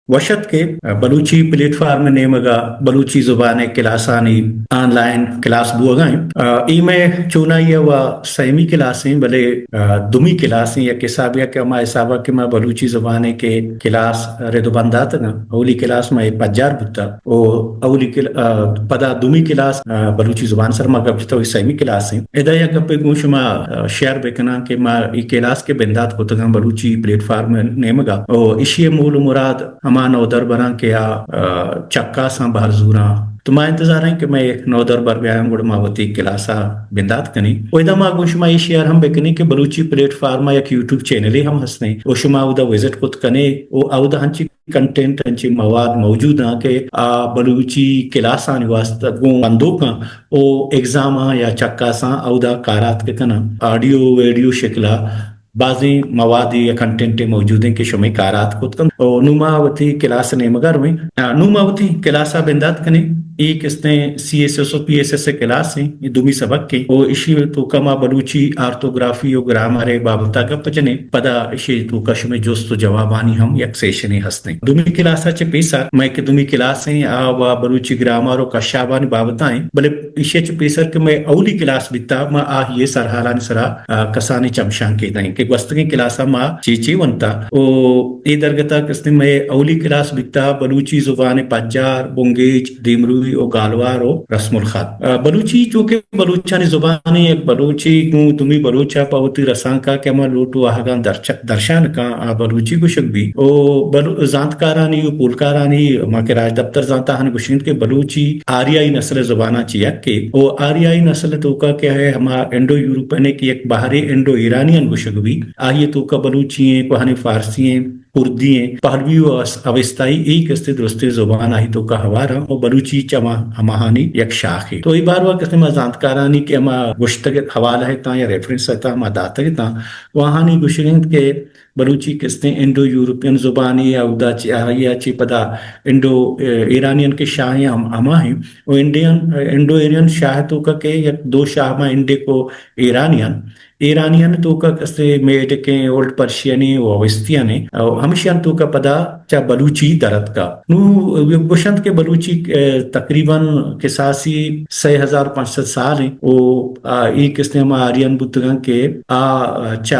وش اتک کہ Balochi plate form ءِ نیمگ ءَ بلوچی زبان ءِ کلاسانی آن لائن کلاس بوگ ءَ انت۔ آ، اے مئے چونائی ءَ و سیمی کلاس انت، بلے، آ، دومی کلاس انت۔ یک حسابے ءَ کہ ہما حساب ءَ کہ ما بلوچی زبان ءِ کہ کلاس رد و بند داتگ انت، اولی کلاس ما اے پجار بوتگ و اولی کل-، آ، پدا دومی کلاس، آ، بلوچی زبان سر ما گپ جتگ و اے سیمی کلاس انت۔ ادا یک گپے گوں شما، آ، شیئر بکناں کہ ما اے کلاس کہ بندات کتگ انت بلوچی پلیٹ فارم ءِ نیمگ ءَ و ایشی ءِ مول و مراد ہما نودربراں کہ آ، آ، چکاساں بہر زوراں۔ تو ما انتظار ایں کہ مئے نودربر بیاں گڑا ما وتی کلاس ءَ بندات کنیں۔ و ادا ما گوں شما اے شیئر ہم بکنیں کہ بلوچی پلیٹ فارم ءَ یک یوٹیوب چینلے ہم ہستیں و شما اودا وزٹ کت کنے و اودا ہنچی کنٹینٹ، ہنچی مواد موجود آں کہ آ بلوچی کلاسانی واسطہ گوں بندوکاں و ایگزاماں یا چکاساں اودا کاراتک کناں۔ آڈیو ویڈیو شکل ءَ بازیں موادے یا کنٹینٹے موجود انت کہ شمئے کارات کت کنت۔ و نوں ما وتی کلاس ءِ نیمگ ءَ رویں۔ آ، نوں ما وتی کلاس ءَ بندات کنیں۔ اے کستیں سی ایس ایس و پی ایس ایس ءِ کلاس انت، اے دومی سبق انت۔ و ایشی ءِ توکا ما بلوچی آرتوگرافی و گرامر ءِ بابت ءَ گپ جنیں۔ پدا ایشی ءِ توکا شمئے جست و جوابانی ہم یک سیشنے ہست انت۔ دومی کلاس ءَ چہ پیسر مئے کہ دومی کلاس انت، آ و بلوچی گرامر و کشابانی بابت ءَ انت۔ بلے ایشی ءَ چہ پیسر کہ مئے اولی کلاس بیتا، ما آہی ءِ سرحالانی سرا، آ، کسانیں چمشانکے دئیں کہ گوستگیں کلاس ءَ ما چی چی ونتا۔ او اے درگت ءَ کستیں مئے اولی کلاس بیتا بلوچی زبان ءِ پجار، بنگیج، دیمروی و گالوار و رسم الخط۔ آ، بلوچی چونکہ بلوچانی زبان ءِ یک بلوچے گوں دومی بلوچ ءَ پہ وتی رسانک ءَ کہ ہما لوٹ و واہگاں درچ-، درشان کاں، آ بلوچی گوشگ بی۔ او بلو-، زانتکارانی و پولکارانی، ما کہ راجدپتر زانت آہانی گوشگ انت کہ بلوچی آریائی نسل ءِ زباناں چہ یکے۔ او آریائی نسل ءِ توکا کہ ہے ہما انڈو یورپین ءِ کہ یک بہرے انڈو ایرانیان گوشگ بی، آئی ءِ توکا بلوچی ایں، کوہنیں فارسی ایں، کردی ایں، پہلوی و اس-، اوستائی، اے کستے درستیں زبان آئی توکا ہوار اں و بلوچی چہ ہما ہماہانی یک شاخے۔ تو اے باروا کستے ما زانتکارانی کہ ہما گوشتگ ات، حوالہ اتاں یا ریفرنس اتاں، ما داتگ اتاں، و آہانی گوشگ انت کہ بلوچی کستیں انڈو یورپین زبانے، اودا چہ، آئی ءَ چہ پدا انڈو، اے، ایرانیان کہ شاہ ایں ہم-، ہما ایں۔ و انڈین، انڈو ایرین شاہ توکا کہ یک دو شاہ ما انڈک و ایرانیان، ایرانیان توکا کستے میڈکیں، اولڈ پرشیانی و اوستیانی، و ہمشیان توکا پدا چہ بلوچی در اتکا۔ نوں گوشنت کہ بلوچی، اے، تقریباً کساسی سئے ہزار پنچ سد سال ایں و آ، اے کستیں ہما آریان بوتگاں کہ آ، آ، چہ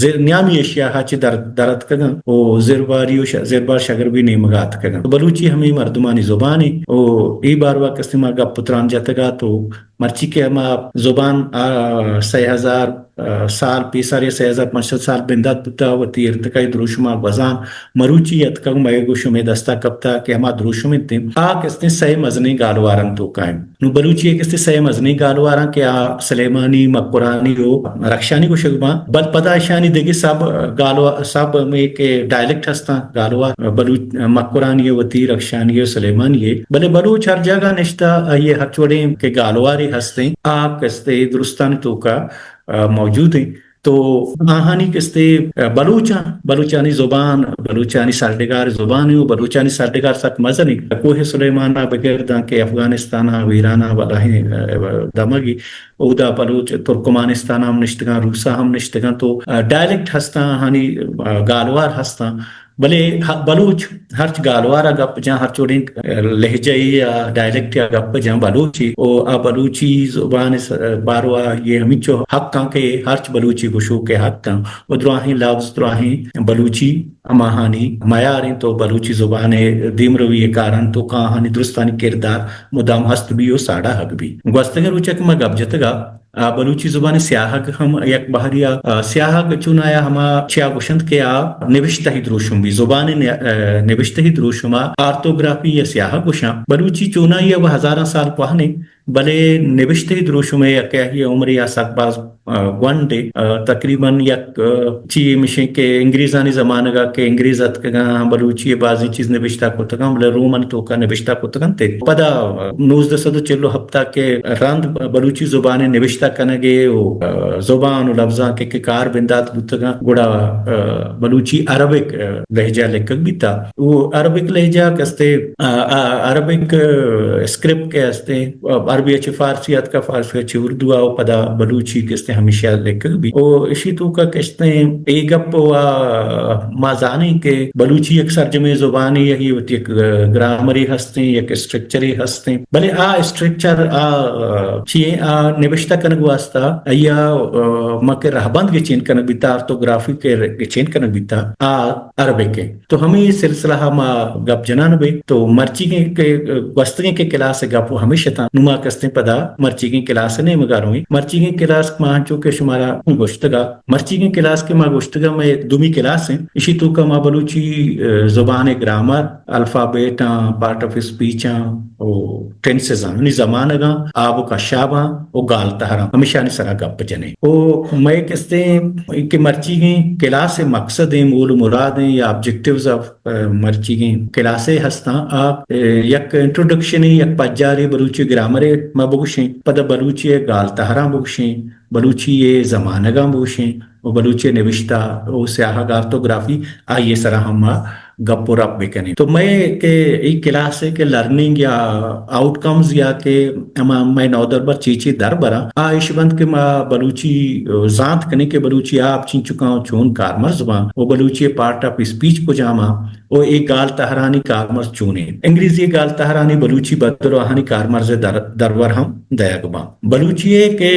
زر-، نیامی ایشیا ءَ چہ در-، در اتکگاں و زرباری و ش-، زربار شگربی نیمگ ءَ اتکگاں۔ بلوچی ہمے مردمانی زبانے و اے باروا کستیں ما گپ و تران جتگ ات و مرچی کہ ہما زبان، آ، سئے ہزار، آ، سال پیسر یا سئے ہزار پنچ سد سال بندات بوتہ، وتی ارتقائی دروشم ءَ گوزان مروچی اتکگ، مئے گوں شمئے دست ءَ کپتہ کہ ہما دروشم انت، آ کستیں سئے مزنیں گالواراں توکا انت۔ نوں بلوچی ءِ کستیں سئے مزنیں گالواراں کہ آ سلیمانی، مکرانی و رخشانی گوشگ باں، بل پدا اشانی دگہ سب گالوا-، سب ہمے کہ ڈائلیکٹ ہستاں گالوار، بلوچ، مکرانی ءِ وتی، رخشانی ءِ و سلیمانی ءِ، بلے بلوچ ہر جاگہ نشتہ، آئی ءِ ہرچ وڑیں کہ گالوارے ہستیں، آ کستے درستانی توکا، آ، موجود انت۔ تو آہانی کستے، آ، بلوچاں، بلوچانی زبان، بلوچانی سرڈگار زبان و بلوچانی سرڈگار سک مزنیں۔ کوہ سلیمان ءَ بگر داں کہ افغانستان ءَ، ایران ءَ بلاہیں، آ، دمگے، اودا بلوچ ترکمانستان ءَ ہم نشتگاں، روس ءَ ہم نشتگاں، تو، آ، ڈائلیکٹ ہستاں، آہانی، آ، گالوار ہستاں۔ بلے ہ-، بلوچ ہرچ گالوار ءَ گپ جاں، ہرچ وڑیں، آ، لہجہ ءَ یا ڈائلیکٹ ءَ گپ جاں بلوچے، او آ بلوچی زبان س-، باروا یہ ہمینچو حق آں کہ ہرچ بلوچی گوشوک ءِ حق آں، و دراہیں لفظ، دراہیں بلوچی ہماہانی میار انت و بلوچی زبان ءِ دیمروی ءِ کاران توکا آہانی درستانی کردار مدام ہست بی و ساڑاہگ بی۔ گوستگیں روچ ءَ کہ ما گپ جتگ ءَ، آ، بلوچی زبان ءِ سیاہگ ہم یک بہرے ءَ، آ، سیاہگ چونایا ہما چیا گوشنت کہ آ نبشتہی دروشم بی، زبان ءِ نیا-، آ، نبشتہی دروشم ءَ آرتوگرافی یا سیاہگ گوشاں۔ بلوچی چونائی ءَ و ہزاراں سال کوہن انت، بلے نبشتہی دروشم ءِ یک یاہی عمرے آ سک باز، آ، گونڈ انت۔ آ، تقریباً یک، آ، چی مشیں کہ انگریزانی زمانگ ءَ کہ انگریز اتکگاں، بلوچی ءَ بازیں چیز نبشتہ کتگاں، بلے رومن توکا نبشتہ کتگ انت۔ پدا نوزدہ سد و چل و ہپت ءَ کہ رند بلوچی زبان ءِ نبشتہ کنگ ءِ و، آ، زبان و لبزانک ءِ کہ کار بندات بوتگاں، گڑا، آ، بلوچی عربک، آ، لہجہ لکھگ بیتا۔ و عربک لہجہ کستے، آ، آ، عربک، آ، اسکرپٹ کہ ہستے، آ، عربی ءَ چہ فارسی اتکا، فارسی ءَ چہ اردو ءَ و پدا بلوچی کستے ہمیشہ لکھگ بی۔ او اشی توکا کشتیں اے گپ و ما زانیں کہ بلوچی یک سرجمیں زبانے، یہی وتی یک گرامرے ہستیں، یک اسٹرکچرے ہستیں، بلے آ اسٹرکچر آ چیئے آ نبشتہ کنگ واسطہ آیا ما کہ رہبند گچین کنگ بیتا، آرتوگرافی کہ گچین کنگ بیتا، آ عربک ایں۔ تو ہمے سلسلہ ء ما گپ جنان بے۔ تو مرچیگیں کہ گوستگیں کہ کلاس ء گپ ہمیش اتاں، نوں ما کستیں پدا مرچیگیں کلاس ء نیمگا رویں۔ مرچیگیں کلاس ما انچو کہ شمارا گوشتگا، مرچیگیں کلاس کہ ما گوشتگا مئے دومی کلاس ایں، اشی توکا ما بلوچی، ء، زبان ء گرامر، الفابیٹاں، پارٹ آف اسپیچاں، و ٹینسز آں، یعنی زمانگاں، آب و کشاباں و گالتہراں، ہمیشانی سرا گپ جنیں۔ و مئے کستیں کہ مرچیگیں کلاس ء مقصد ایں، مول و مراد ایں یا آبجیکٹیوز آف، ء، مرچیگیں کلاس ء ہستاں، آ، ء، یک انٹروڈکشن ایں، یک پجارے بلوچی گرامر ء ما بگوشیں، پدا بلوچی ء گالتہراں بگوشیں، بلوچی ء زمانگاں بگوشیں، و بلوچی نبشتہ و سیاہگ آرتوگرافی آئی ء سرا ہم ما گپ و رپ بکنیں۔ تو مئے کہ ای کلاس ء کہ لرننگ یا آؤٹ کمز یا کہ ہما مئے نودربر چی چی در براں، آ ایش بنت کہ ما بلوچی زانت کنیں کہ بلوچی آپ چنچکاں و چون کارمرز باں و بلوچی پارٹ آف اسپیچ کجام آں و اے گال تہرانی کارمرز چونیں۔ انگریزی گال تہرانی بلوچی بدل و آہانی کارمرز در، درور ہم دئیگ باں۔ بلوچی ء کہ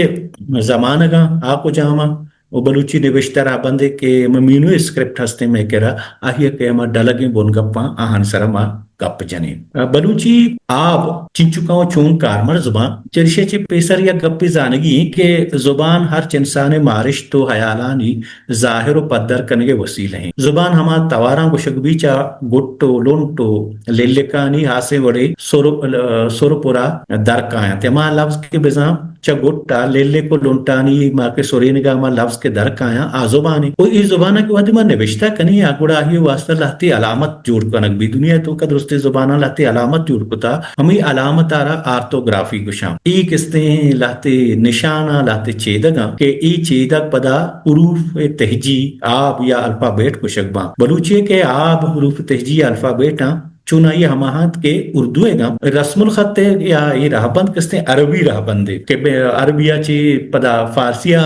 زمانگاں آ کجام آں؟ و بلوچی نبشتہ رہبندے کہ مئے مینو اسکرپٹ ہستیں مئے کرا، آہی ء کہ ہما ڈلگیں بنگپاں آہانی سرا ما گپ جنیں۔ بلوچی آب چنچکاں و چون کارمرز باں، چریشی ء چہ پیسر یک گپے زانگی ایں کہ زبان ہرچ انسان ء مارشت و ہیالانی ظاہر و پدر کنگ ء وسیلہ ایں۔ زبان ہما تواراں گوشگ بی چہ گٹ و لنٹ و للکانی ہاسیں وڑے سر، سر پرا در کاینت۔ ہما لفظ کہ بزاں چہ گٹ ء للک و لنٹانی ما کہ سرینگ ء ہما لفظ کہ در کایاں، آ زبان ایں۔ و اے زبان ء کہ وہدے ما نبشتہ کنیں، آ گڑا آئی ء واسطہ لہتے علامت جوڑ کنگ بی۔ دنیا ء توکا درستیں زباناں لہتے علامت جوڑ کتا، ہمے علامت ء را آرتوگرافی گوشاں۔ اے کستیں لہتے نشاناں، لہتے چیدگاں کہ اے چیدگ پدا حروف ء تہجی، آب یا الفابیٹ گوشگ باں۔ بلوچی ء کہ آب حروف تہجی الفابیٹاں، چونائی ہما انت کہ اردو ء داں رسم الخط ء یا اے رہبند کستیں عربی رہبندے کہ بہ عربی ء چہ پدا فارسی ء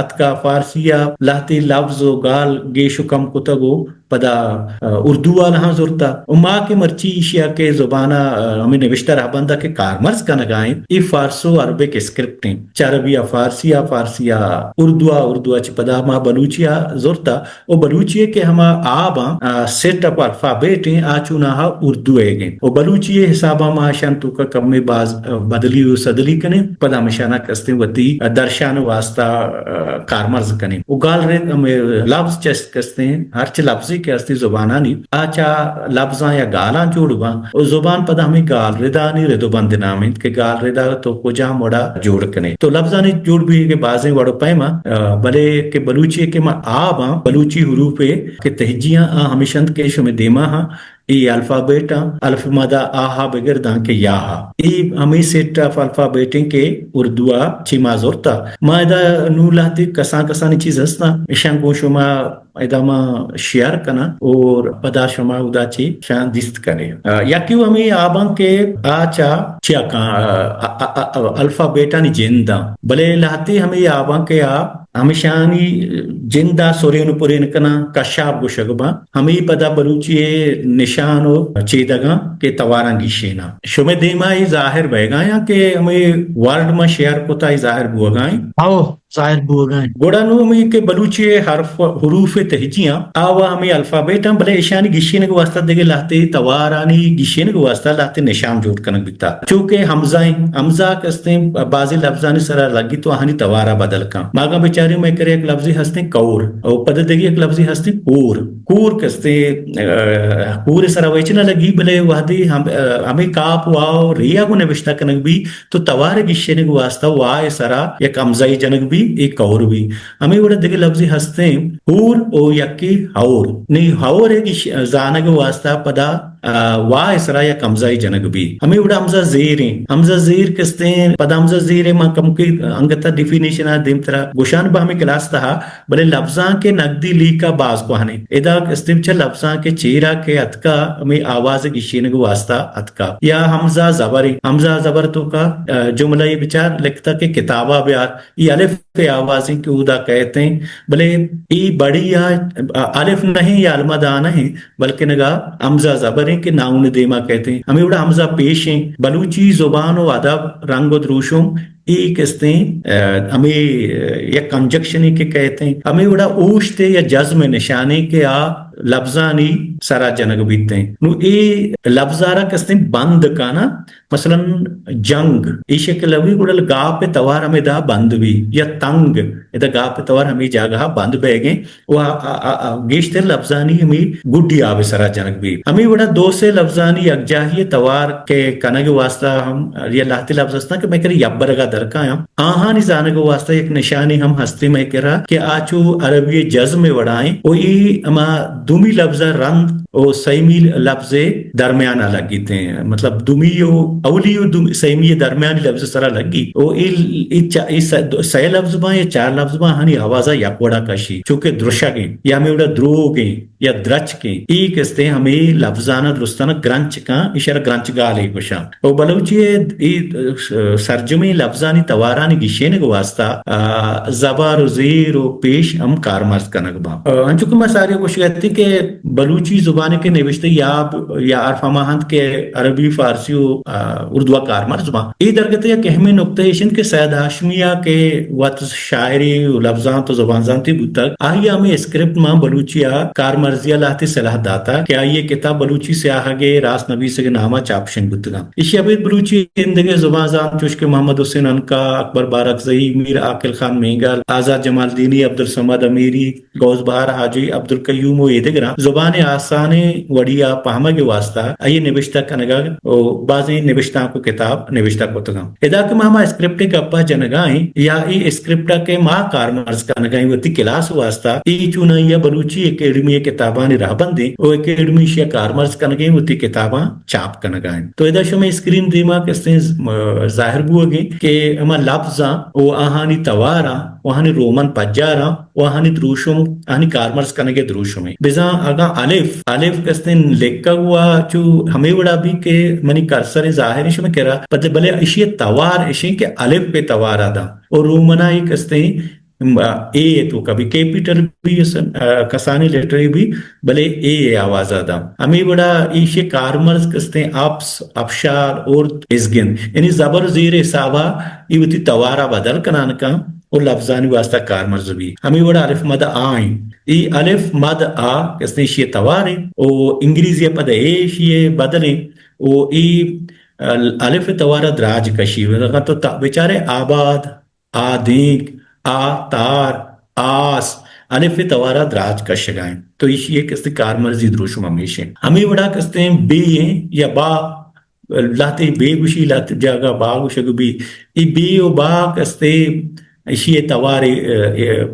اتکا، فارسی ء لہتے لفظ و گال گیش و کم کتگ و پدا، ء، اردو ء لہاں زرتا۔ و ما کہ مرچی ایشی ء کہ زبان ء، ء، ہمے نبشتہ رہبند ء کہ کارمرز کنگا ایں، اے فارسو عربک اسکرپٹ ایں۔ چہ عربی ء فارسی ء، فارسی ء اردو ء، اردو ء چہ پدا ما بلوچی ء زرتا۔ و بلوچی ء کہ ہما آب آں، آ، سیٹ آف الفابیٹ ایں، آ چوناہا اردو ء گیں۔ و بلوچی ء حسابا ما اشان توکا کمے باز، آ، بدلی و سدلی کنیں، پدا ہمشانا کستیں وتی، آ، درشان واسطہ، آ، کارمرز کنیں۔ و گال رد ہمے لفظ چست کستیں، ہرچ لفظے کہ ہستی زبانانی، آ چہ لفظاں یا گالاں جوڑ باں۔ و زبان پدا ہمے گال ردانی رد و بند نام انت کہ گال ردا تو کجام وڑا جوڑ کنے۔ تو لفظانی جوڑ بیگ ء بازیں وڑ و پیم آں، آ، بلے کہ بلوچی ء کہ ما آب آں، بلوچی حروف ء کہ تہجی آں، آ ہمیش انت کہ شمے دیما آں، اے الفابیٹ آں، الف مد ء آ ہا بگر داں کہ یا ہا۔ اے ہمے سیٹ آف الفابیٹ انت کہ اردو ء چی ما زرتا۔ ما ادا نوں لہتے کسان کسانی چیز ہستاں، اشاں گوں شما ادا ما شیئر کناں اور پدا شما ادا چی شان دیست کنے۔ آ، یکی و ہمے آباں کہ آ چا چیا کن، آ، آ، آ، آ، الفابیٹانی جنداں، بلے لہتے ہمے آباں کہ آ ہمیشانی جندا سرین و پرین کناں، کشاب گوشگ باں۔ ہمے پدا بلوچی نشان و چیدگاں کہ تواراں گیشیناں۔ شمے دیما اے ظاہر بئیگایاں کہ ہمے ورڈ ما شیئر کتا اے ظاہر بوگائیں۔ ہو۔ ظاہر بوگا انت۔ گڑا نوں ہمے کہ بلوچی ء حرف، حروف ء تہجی آں، آ و ہمے الفابیٹ آں، بلے ایشانی گیشینگ ء واستہ دگہ لہتے توارانی گیشینگ ء واستہ لہتے نشان جوڑ کنگ بیتا۔ چو کہ ہمزہ ایں، ہمزہ کہ استیں بازیں لفظانی سرا لگی تو آہانی توارا بدل کن۔ ما اگاں بچاریں مئے کرے یک لفظے ہستیں کور، او پدا دگہ یک لفظے ہستیں کور۔ کور کہ استیں، ا، کور ء سرا ویچ نہ لگی، بلے وہدے ہم، ا، ہمے کاپ واو ریا گوں نبشتہ کنگ بی، تو توار ء گیشینگ ء واستہ وا ء سرا یک ہمزہ یے جنگ بی، اے کور بی۔ ہمے وڑا دگہ لفظے ہستیں، ہور او یکے ہور۔ نی ہور ء گیش-، زانگ ء واستہ پدا آ، وا ءِ سرا یک ہمزہ ئے جنگ بی۔ ہمے وڑا ہمزہ زیر ایں۔ ہمزہ زیر کستیں، پدا ہمزہ زیر ءِ ما کمکے انگتا ڈیفینیشن ءَ دیمترا گوشان با ہمے کلاس تہا، بلے لبزانک ءِ نگدی لیکہ باز کوہن ایں۔ ادا کستیں چہ لبزانک ءِ چیرا کہ اتکا، ہمے آواز ءِ گیشینگ ءِ واسطہ اتکا۔ یا ہمزہ زبر ایں۔ ہمزہ زبر توکا، آ، جملہ ئے بچار لکھتا کہ کتابا بیار۔ اے الف ءِ آواز ایں کہ اودا کئیت ایں، بلے اے بڑی ءَ الف نہ ایں یا المد آ نہ ایں، بلکہ نگا ہمزہ زبر ایں کہ ناؤن ءِ دیما کئیت ایں۔ ہمے وڑا ہمزہ پیش ایں۔ بلوچی زبان ءُ ادب، رنگ ءُ دروشم، اے کستیں، آ، ہمے، آ، یک کنجکشنے کہ کئیت ایں۔ ہمے وڑا اوشت یا جزم ءِ نشانے کہ آ لبزانی سرا جنگ بیت ایں۔ نوں اے لبزارا کستیں بند کانا، مثلاً جنگ، اے شکل ءَ بی، گڑا گاپ ءِ توار ہمے دا بند بی، یا تنگ، ادا گاپ ءِ توار ہمے جاگہ ءَ بند بیگ ایں۔ و آ، آ، آ، آ، گیشتر لبزانی ہمے گڈی آب ءِ سرا جنگ بی۔ ہمے وڑا دو سے لبزانی یکجاہی ءِ توار کہ کنگ ءِ واسطہ ہم یا لہتے لبز ہستاں کہ مئے کرا یبرگا درکایاں۔ آہانی زانگ ءِ واسطہ یک نشانے ہم ہستی مئے کرا کہ آ چو عربی ءِ جزم ءِ وڑا ایں۔ و اے ہما دومی لبز ءَ رند و سیمی لبز ءِ درمیان ءَ لگیت ایں۔ مطلب، دومی و اولی و دومی، سیمی ءِ درمیانی لبز ءِ سرا لگی۔ و اے، اے چا-، اے س-، سئے لبز باں یا چار لبز باں، آہانی آوازا یک وڑا کشی۔ چونکہ درشگ ایں، یا ہمے وڑا دروگ ایں، یا درچک ایں۔ اے کستیں ہمے لبزانا درستانا گرنچ کاں، ایشرا گرنچ گالے گوشاں۔ و بلوچی ءِ اے سرجمیں لبزانی توارانی گیشینگ ءِ واسطہ، آ، زبر و زیر و پیش ہم کارمرز کنگ باں۔ آ، انچو کہ ما ساری گوشگ ءَ اتیں کہ بلوچی زبان ءِ کہ نوشتہ یا، یا حرف ہما انت کہ عربی، فارسی و، آ، اردو ءَ کارمرز باں۔ اے درگت ءَ یک اہمیں نکتہ ایش انت کہ سید ہاشمی ءَ کہ وت شاعرے و لبزانت و زبان زانتے بوتگ، آئی ءَ ہمے اسکرپٹ ماں بلوچی ءَ کارمرزی ءَ لہتے سلاہ داتگ کہ آئی ءِ کتاب بلوچی سیاہگ ءِ راست نبیسگ ءِ نام ءَ چاپ شنگ بوتگ انت۔ ایشی ءَ ابید بلوچی ایندگہ زبان زانت چوش کہ محمد حسین عنقا، اکبر بارکزئی، میر عاقل خان مینگل، آزاد جمالدینی، عبدالصمد امیری، غوث بہار حاجی، عبدالقیوم و ایدگراں زبان ءِ آسانیں وڑی ءَ پہمگ ءِ واسطہ آئی ءِ نبشتہ کنگ ءَ و بازیں نبشتانک و کتاب نبشتہ کتگ انت۔ ادا کہ ما ہما اسکرپٹ ءِ گپ ءَ جنگ ءَ ایں یا اے اسکرپٹ ءَ کہ ما کارمرز کنگ ءَ ایں وتی کلاس ءِ واسطہ، اے چونائی ءَ بلوچی اکیڈمی ءِ کتابانی رہبند ایں و اکیڈمی ایشی ءَ کارمرز کنگ ءَ ایں، وتی کتاباں چاپ کنگ ءَ ایں۔ تو ادا شمئے اسکرین دیما کستیں ز-، م-، ظاہر بوگ ءَ ایں کہ ہما لبزاں و آہانی تواراں و آہانی رومن پجاراں و آہانی دروشم، آہانی کارمرز کنگ ءِ دروشم ایں۔ بزاں اگاں الف، الف کستیں لکگ وا چو ہمے وڑا بی کہ منی کرسر ظاہر ایں شمئے کرا، پد بلے ایشی ءِ توار ایش ایں کہ الف ءِ توار ءَ داں و رومنا اے کستیں، م-، اے ءِ توکا بی، کیپیٹل بی، اس-، آ، کسانیں لیٹرے بی، بلے اے ءِ آواز ءَ داں۔ ہمے وڑا ایشی ءِ کارمرز کستیں اپس، اپشال، ارد، ازگند۔ یعنی زبر زیر حسابا اے وتی توارا بدل کنان کن و لبزانی واسطہ کارمرز بی۔ ہمے وڑا الف مد آ ایں۔ اے الف مد آ کستیں ایشی ءِ توار ایں و انگریزی ءَ پد اے ایشی ءِ بدل ایں و اے ال-، الف ءِ توارا دراج کشی۔ اگاں تو تا-، بچارے آباد، آدینک، آ تار، آس، الف ءِ توارا دراج کشگ ءَ انت۔ تو ایشی ءِ کستیں کارمرزی دروشم ہمیش انت۔ ہمے وڑا کستیں بے ایں یا با، لہتے بے گوشی، لہتے جاگہ با گوشگ بی۔ اے بے و با کستیں ایشی ءِ توار، اے، اے،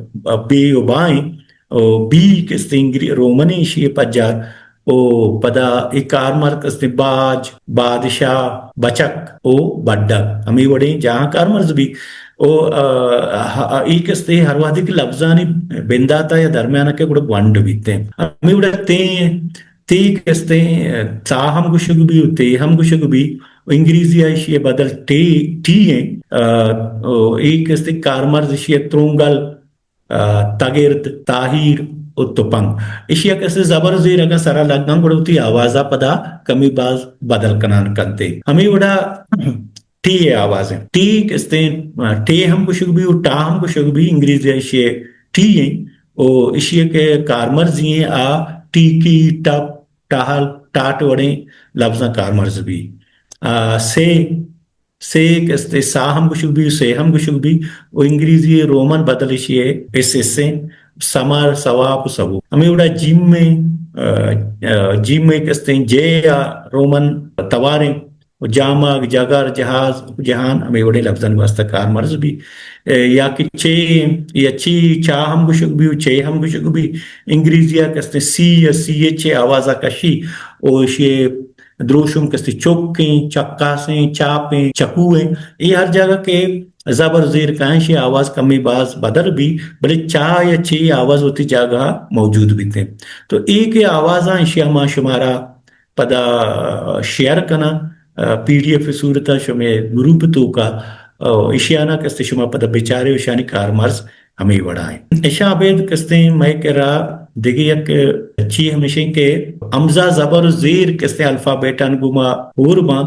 بے و با ایں۔ و بی کستیں انگری-، رومن ایں ایشی ءِ پجار۔ و پدا اے کارمرز کستیں باج، بادشاہ، بچک و بڈگ۔ ہمے وڑیں جاہاں کارمرز بی۔ و، آ، ہ-، اے کستیں ہر وہدے کہ لبزانی بنداتا یا درمیانا کہ گڑا گونڈ بیت ایں۔ ہمے وڑا تیں، تے کستیں، آ، تا ہم گوشگ بی و تے ہم گوشگ بی۔ و انگریزی ءَ ایشی ءِ بدل ٹی، ٹی ایں۔ آ، و اے کستیں کارمرز ایشی ءِ ترونگل، آ، تگرد، تاہیر و تپنگ۔ ایشی ءَ کسے زبر زیر اگاں سرا لگاں گڑا وتی آوازا پدا کمی باز بدل کنان کنت۔ ہمے وڑا ٹی ءِ آواز انت۔ ٹی کستیں، آ، ٹے ہم گوشگ بی و ٹا ہم گوشگ بی، انگریزی ءَ ایشی ءِ ٹی ایں۔ و ایشی ءِ کہ کارمرزی ایں آ ٹیکی، ٹپ، ٹہل، ٹاٹ وڑیں لبزاں کارمرز بی۔ آ، سے سے کستے سا ہم گوشگ بی، سے ہم گوشگ بی، و انگریزی رومن بدل ایشی ءِ ایس ایس ایں، سمر، ثواب و ثبوت۔ ہمے وڑا جیم ایں، آ، آ، جیم ایں کستیں جے یا رومن تواریں، و جامگ، جگر، جہاز، جہان ہمے وڑیں لبزانی واسطہ کارمرز بی۔ اے، یا کہ چے ایں، یا چی، چا ہم گوشگ بی و چے ہم گوشگ بی، انگریزی ءَ کستیں سی یا سی ایچ ءِ آوازا کشی، او ایشی ءِ دروشم کستے چک ایں، چکاس ایں، چاپ ایں، چکو ایں۔ اے ہر جاگہ کہ زبر زیر کائیں، ایشی آواز کمے باز بدل بی، بلے چا یا چے آواز وتی جاگہ موجود بیت ایں۔ تو اے کہ آوازاں ایشی ما شمارا پدا شیئر کناں، آ، پی ڈی ایف صورت ءَ شمے گروپ توکا، آ، ایشیانا کستے شما پدا بچارے، ایشانی کارمرز ہمے وڑا ایں۔ ایشاں ابید کستیں مئے کرا دگہ یک چی ہمیش ایں کہ ہمزہ زبر زیر کستیں الفابیٹان گوما ہور باں،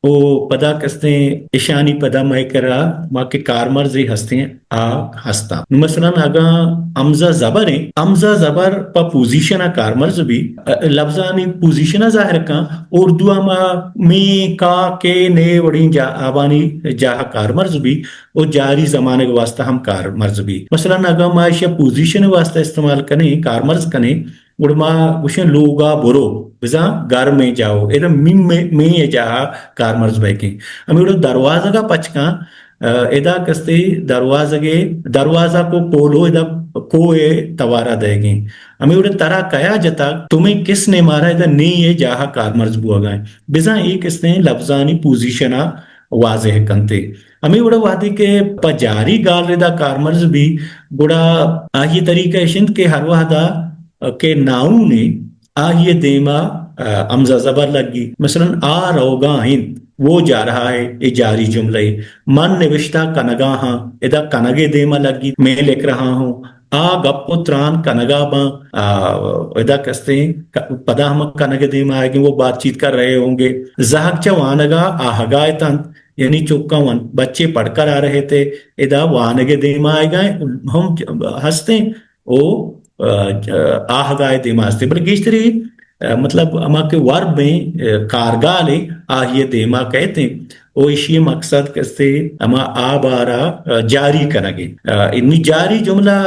او پدا کستیں ایشانی پدا مئے کرا ما کہ کارمرزے ہستیں آ ہستاں۔ نوں مثلاً اگاں ہمزہ زبر ایں، ہمزہ زبر پہ پوزیشن ءَ کارمرز بی، ا، لفظانی پوزیشن ءَ ظاہر کن، اردو ءَ ما مے، کا، کے، نے وڑیں جا-، آوانی جاہ ءَ کارمرز بی، او جاری زمانگ ءِ واسطہ ہم کارمرز بی۔ مثلاً اگاں ما ایشی ءَ پوزیشن ءِ واسطہ استعمال کنیں، کارمرز کنیں، گڑا ما گوشیں لوگا برو، بزاں گرمیں جاہو، ادا میم، مے ءِ جاہ ءَ کارمرز بئیگیں۔ ہمے وڑا دروازگ ءَ پچ کن، ا، ادا کستے دروازگ ءِ، دروازہ کو کھولو، ادا کو ءِ توارا دئیگیں۔ ہمے وڑا ترا کیا جتگ، تمہیں کس نے مارا، ادا نے ءِ جاہ ءَ کارمرز بوگا ایں۔ بزاں اے کستیں لفظانی پوزیشن ءَ واضح کنتے۔ ہمے وڑا وہدے کہ پہ جاری گالردا کارمرز بی، گڑا آئی ءِ طریقہ اش انت کہ ہر وہدا کہ ناؤنے آئی ءِ دیما، آ، ہمزہ زبر لگی۔ مثلاً آ روگا انت، وہ جا رہا ہے، اے جاری جملہ اے۔ من نوشتہ کنگا ہاں، ادا کنگ ءِ دیما لگی، میں لکھ رہا ہوں۔ آ گپ و تران کنگا باں، آ، ادا کستیں ک-، پدا ہم کنگ ءِ دیما آئیگیں، وہ بات چیت کر رہے ہوں گے۔ زہگ چہ وانگا آہگا اتنت، یعنی چکاں ون-، بچے پڑھ کر آ رہے تھے، ادا وانگ ءِ دیما آئیگا ہم ہستیں۔ او، ا، آہگا ءِ دیما ہستیں، بلے گیشتری، ا، مطلب ہما کہ ورب ایں، ا، کارگال ایں، آہی ءِ دیما کئیت ایں۔ او ایشی ءِ مقصد کستے ہما آ بارا، ا، جاری کنگ ایں۔ ا، انی جاری جملہ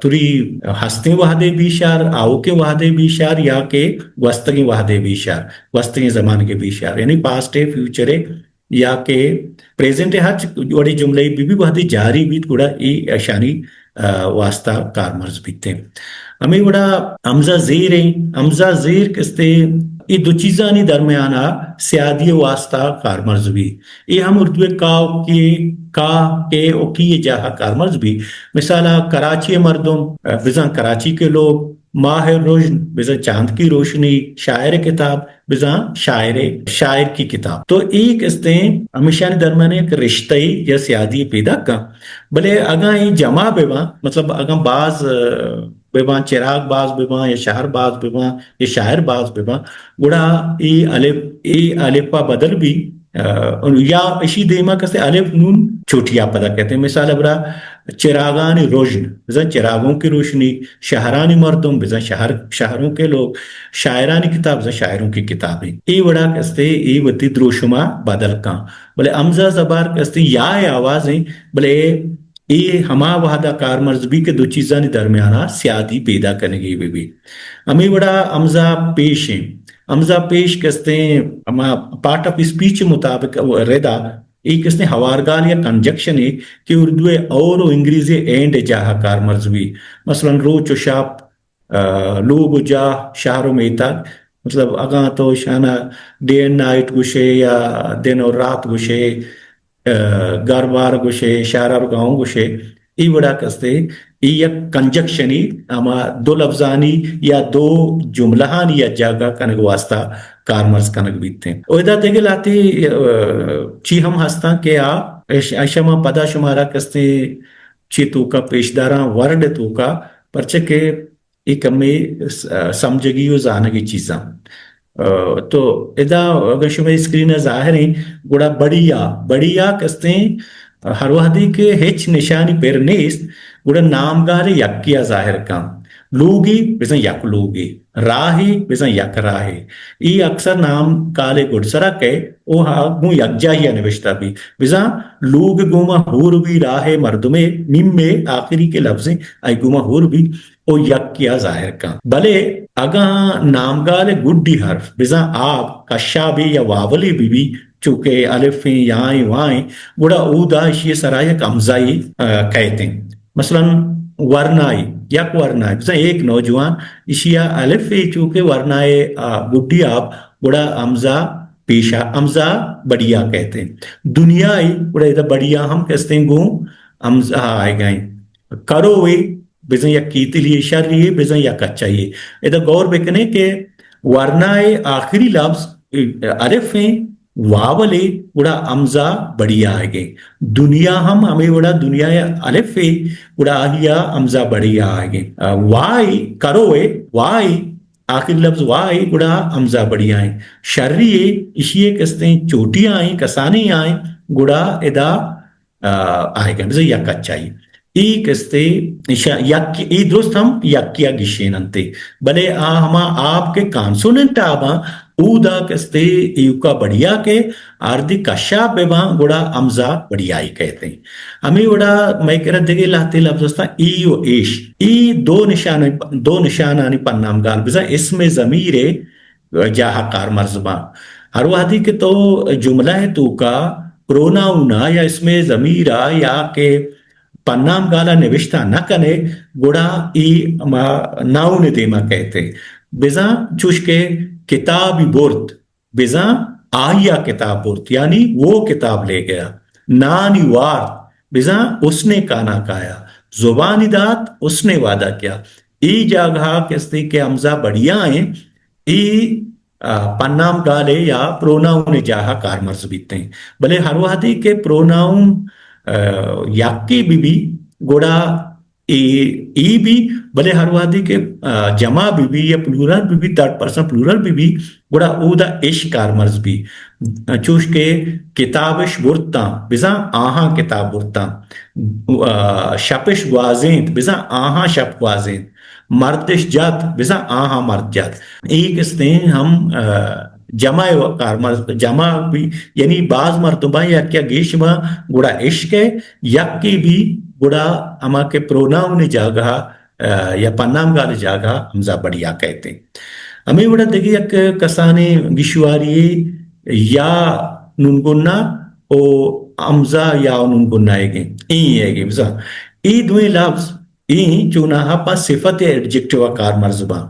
تری ہستیں وہدے بی شار، آؤکیں وہدے بی شار یا کہ گوستگیں وہدے بی شار، گوستگیں زمانگے بی شار، یعنی پاسٹ ءِ، فیوچر ءِ یا کہ پریزنٹ ءِ، ہرچ وڑیں جملہ بی بی وہدے جاری بیت، گڑا اے اشانی، ا، واسطہ کارمرز بیت ایں۔ ہمے وڑا ہمزہ زیر ایں، ہمزہ زیر کستے اے دو چیزانی درمیانا سیادی ءِ واسطہ کارمرز بی۔ اے ہم اردو ءِ کا و کی، کا، کے و کی ءِ جاہ ءَ کارمرز بی۔ مثالا کراچی ءِ مردم، ا، بزاں کراچی کے لوگ، ماہ رژن، بزاں چاند کی روشنی، شاعر ءِ کتاب، بزاں شاعر ءِ، شاعر کی کتاب۔ تو اے کستیں ہمیشانی درمیان یک رشتہ یا سیادی پیدا کن۔ بلے اگاں اے جمع بہ باں، مطلب اگاں باز، ا، بہ باں، چراگ باز بہ باں یا شہر باز بہ باں یا شاعر باز بہ باں، گڑا اے الف، اے الف ءَ بدل بی، ا، یا اشی دیما کستے الف نون چوٹیا پدا کئیت ایں۔ مثال ءَ برا چراغانی رژن، بزاں چراغوں کی روشنی، شہرانی مردم، بزاں شہر، شہروں کے لوگ، شاعرانی کتاب، بزاں شاعروں کی کتابیں۔ اے وڑا کستے اے وتی دروشما بدل کن۔ بلے ہمزہ زبر کستے یا ءِ آواز ایں، بلے اے ہما وہدا کارمرز بی کہ دو چیزانی درمیانا سیادی پیدا کنگی بہ بی۔ ہمے وڑا ہمزہ پیش ایں۔ ہمزہ پیش کستیں ہما پارٹ آف اسپیچ مطابق ردا اے کستیں ہوارگال یا کنجکشنے کہ اردو ءِ اور و انگریزی ءِ اینڈ ءِ جاہ ءَ کارمرز بی۔ مثلاً روچ و شپ، ا، لوگ و جاہ، شہر و میتگ۔ مطلب اگاں تو اشانا ڈے اینڈ نائٹ گوشے یا دن و رات گوشے، ا، گھر بار گوشے، شہر اور گاؤں گوشے، اے وڑا کستے، اے یک کنجکشنی، ہما دو لفظانی یا دو جملہانی یک جاگہ کنگ واسطہ کارمرز کنگ بیت ایں۔ او ادا دگہ لہتے، ا، چی ہم ہستاں کہ آ اش-، اشاں ما پدا شمارا کستے چی توکا پیش داراں، ورڈ توکا، پرچہ کہ اے کمے س-، سمجھگی و زانگی چیزاں۔ ا، تو ادا اگاں شمئے اسکرین ءَ ظاہر ایں، گڑا بڑیا، بڑیا کستیں، ہر وہدی کہ ہچ نشانی پر نیست، گڑا نامگال یکیا ظاہر کن۔ لوگی بزاں یک لوگے، راہے بزاں یک راہے۔ اے اکثر نامگال گڈسرا کئے او ہا گوں یکجاہیا نوشتہ بی۔ بزاں لوگ گوما ہور بی، راہ مردمے، میم آخری کہ لفظیں، آئی گوما ہور بی۔ او یکیا ظاہر کن۔ بلے اگاں نامگال گڈی حرف بزاں آب، کشابے یا واولے بہ بی، چو کہ الفیں، یائیں، وائیں، گڑا اودا اشی سرا یک ہمزائی، ا، کئیت ایں۔ مثلاً ورنائی، یک ورنائی، بزاں ایک نوجوان، اشیا الفے چو کہ ورنائے، ا، گڈی آب، گڑا ہمزہ پیشا، ہمزہ بڑیا کئیت۔ دنیا ء گڑا ادا بڑیا ہم کستیں گوں ہمزہ آئیگائیں۔ کرو ء بزاں یک کیتلی ء شری ء بزاں یک اچائی ء۔ ادا غور بکنے کہ ورنا ء آخری لفظ الف ء واول ء گڑا ہمزہ بڑیا آئیگیں۔ دنیا ہم ہمے وڑا دنیا ء الف ء گڑا آہیا ہمزہ بڑیا آئیگیں۔ وا ء کرو ء وا ء آخری لفظ وا ء گڑا ہمزہ بڑیا ایں۔ شری ء اشی ء کستیں چوٹی آئیں، کسانی آئیں، گڑا ادا آ، آئیگا بزاں یک اچائی۔ اے کستے ایشا یک، اے درست ہم یکیا گشین انتے، بلے آ ہما آپ کہ کانسوننٹ آباں، اودا کستے ایوکا بڑیا کہ آردی کشا بباں، گڑا ہمزہ بڑیائی کہتے ہیں۔ ہمیں وڑا مئے کرا دگہ لہتے لفظ ہستاں، ای و ایش۔ ای دو نشان، دو نشانانی پنام گال بزاں اسم ضمیر جاہ کارمرز باں۔ ہر وہدی کہ تو جملہ توکا پروناؤن ء یا اسم ضمیر ء یا کہ پنام گال ء نوشتہ نہ کنے، گڑا ای ہما ناؤن ء دیما کئیت۔ بزاں چوش کہ کتابی برت، بزاں آئی ء کتاب برت، یعنی وہ کتاب لے گیا۔ نانی وارت، بزاں اس نے کھانا کھایا۔ زبانی دات، اس نے وعدہ کیا۔ ای جاگہ کستے کہ ہمزہ بڑیا ہیں، ای، آ، پنام گالے یا پروناؤن جاہ کارمرز بیتیں۔ بلے ہر وہدی کہ پروناؤن، آ، یکی بی بی، گڑا ای، ای بی، بلے ہر وہدی کہ، آ، جمع بی بی یا پلورل بی بی، تھرڈ پرسن پلورل بی بی، گڑا اودا اش کارمرز بی۔ چوش کہ کتابش برتاں، بزاں آہاں کتاب برتاں۔ آ، شپش گوازینت، بزاں آہاں شپ گوازینت۔ مردش جت، بزاں آہاں مرد جت۔ اے کستیں ہم، آ، جمع ء کارمرز، جمع بی، یعنی باز مردم باں، یک یا گیش باں، گڑا اشکے، یکے بی، گڑا ہما کہ پروناؤن جاگہ، آ، یا پنام گال جاگہ ہمزہ بڑیا کہتے ہیں۔ ہمیں وڑا دگہ یک کسانیں گشواری یا نون گنا او ہمزہ یا نون گنا ایگیں، ایں ایگیں بزاں۔ اے دوئیں لفظ ایں چوناہا پہ صفت ایڈجیکٹیو ء کارمرز باں۔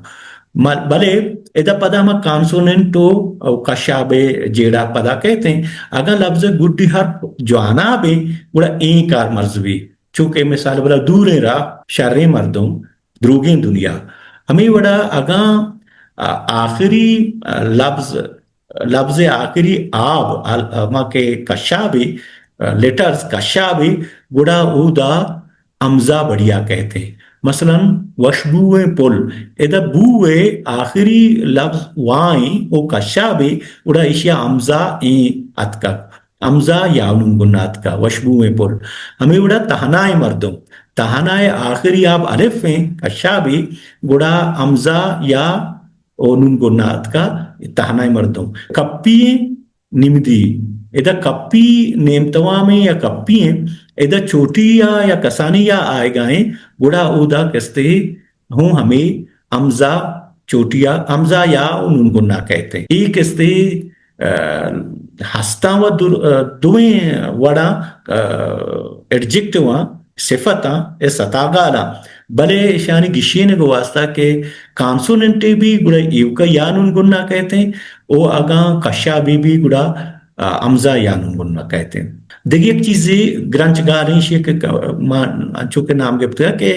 م-، بلے ادا پدا ہما کانسوننٹ و، و کشاب ء جیڑہ پدا کئیت ایں۔ اگاں لفظ ء گڈی حرف جوانا بے، گڑا ایں کارمرز بی۔ چونکہ مثال بلا دوریں راہ، شریں مردم، دروگیں دنیا۔ ہمے وڑا اگاں، آ، آخری، آ، لفظ لفظ آخری آب، ال-، ہما کہ کشابی، لیٹرز کشابی، گڑا اودا ہمزہ بڑیا کہتے ہیں۔ مثلاً وشبوئیں پل، ادا بو ء آخری لفظ وائیں او کشابی، گڑا ایشیا ہمزہ ایں اتکگ۔ ہمزہ یا نون گنا اتکا، وشبوئیں پل۔ ہمے وڑا تہنائیں مردم، تہنا ء آخری آب الف ایں، کشابی، گڑا ہمزہ یا او نون گنا اتکا، تہنائیں مردم۔ کپی ایں نمدی، ادا کپی نیم توامیں یا کپی ایں، ادا چوٹی یا، یا کسانی یا آئیگا ایں، گڑا اودا کستے ہوں ہمے ہمزہ چوٹیا، ہمزہ یا و نون گنا کہتے ہیں۔ اے کستے، آ، ہستاں و در-، آ، دوئیں وڑاں، آ، ایڈجیکٹیواں، صفتاں، اے ستاگالاں، بلے اشانی گشینگ واسطہ کہ کانسوننٹے بی گڑا ایوکا یا نون گنا کہتے ہیں، او اگاں کشابی بی گڑا، آ، ہمزہ یا نون گنا کہتے ہیں۔ دگہ یک چیزے گرنچ گال ہیں، ایشی کہ ک-، ما انچو کہ نام گپتگا کہ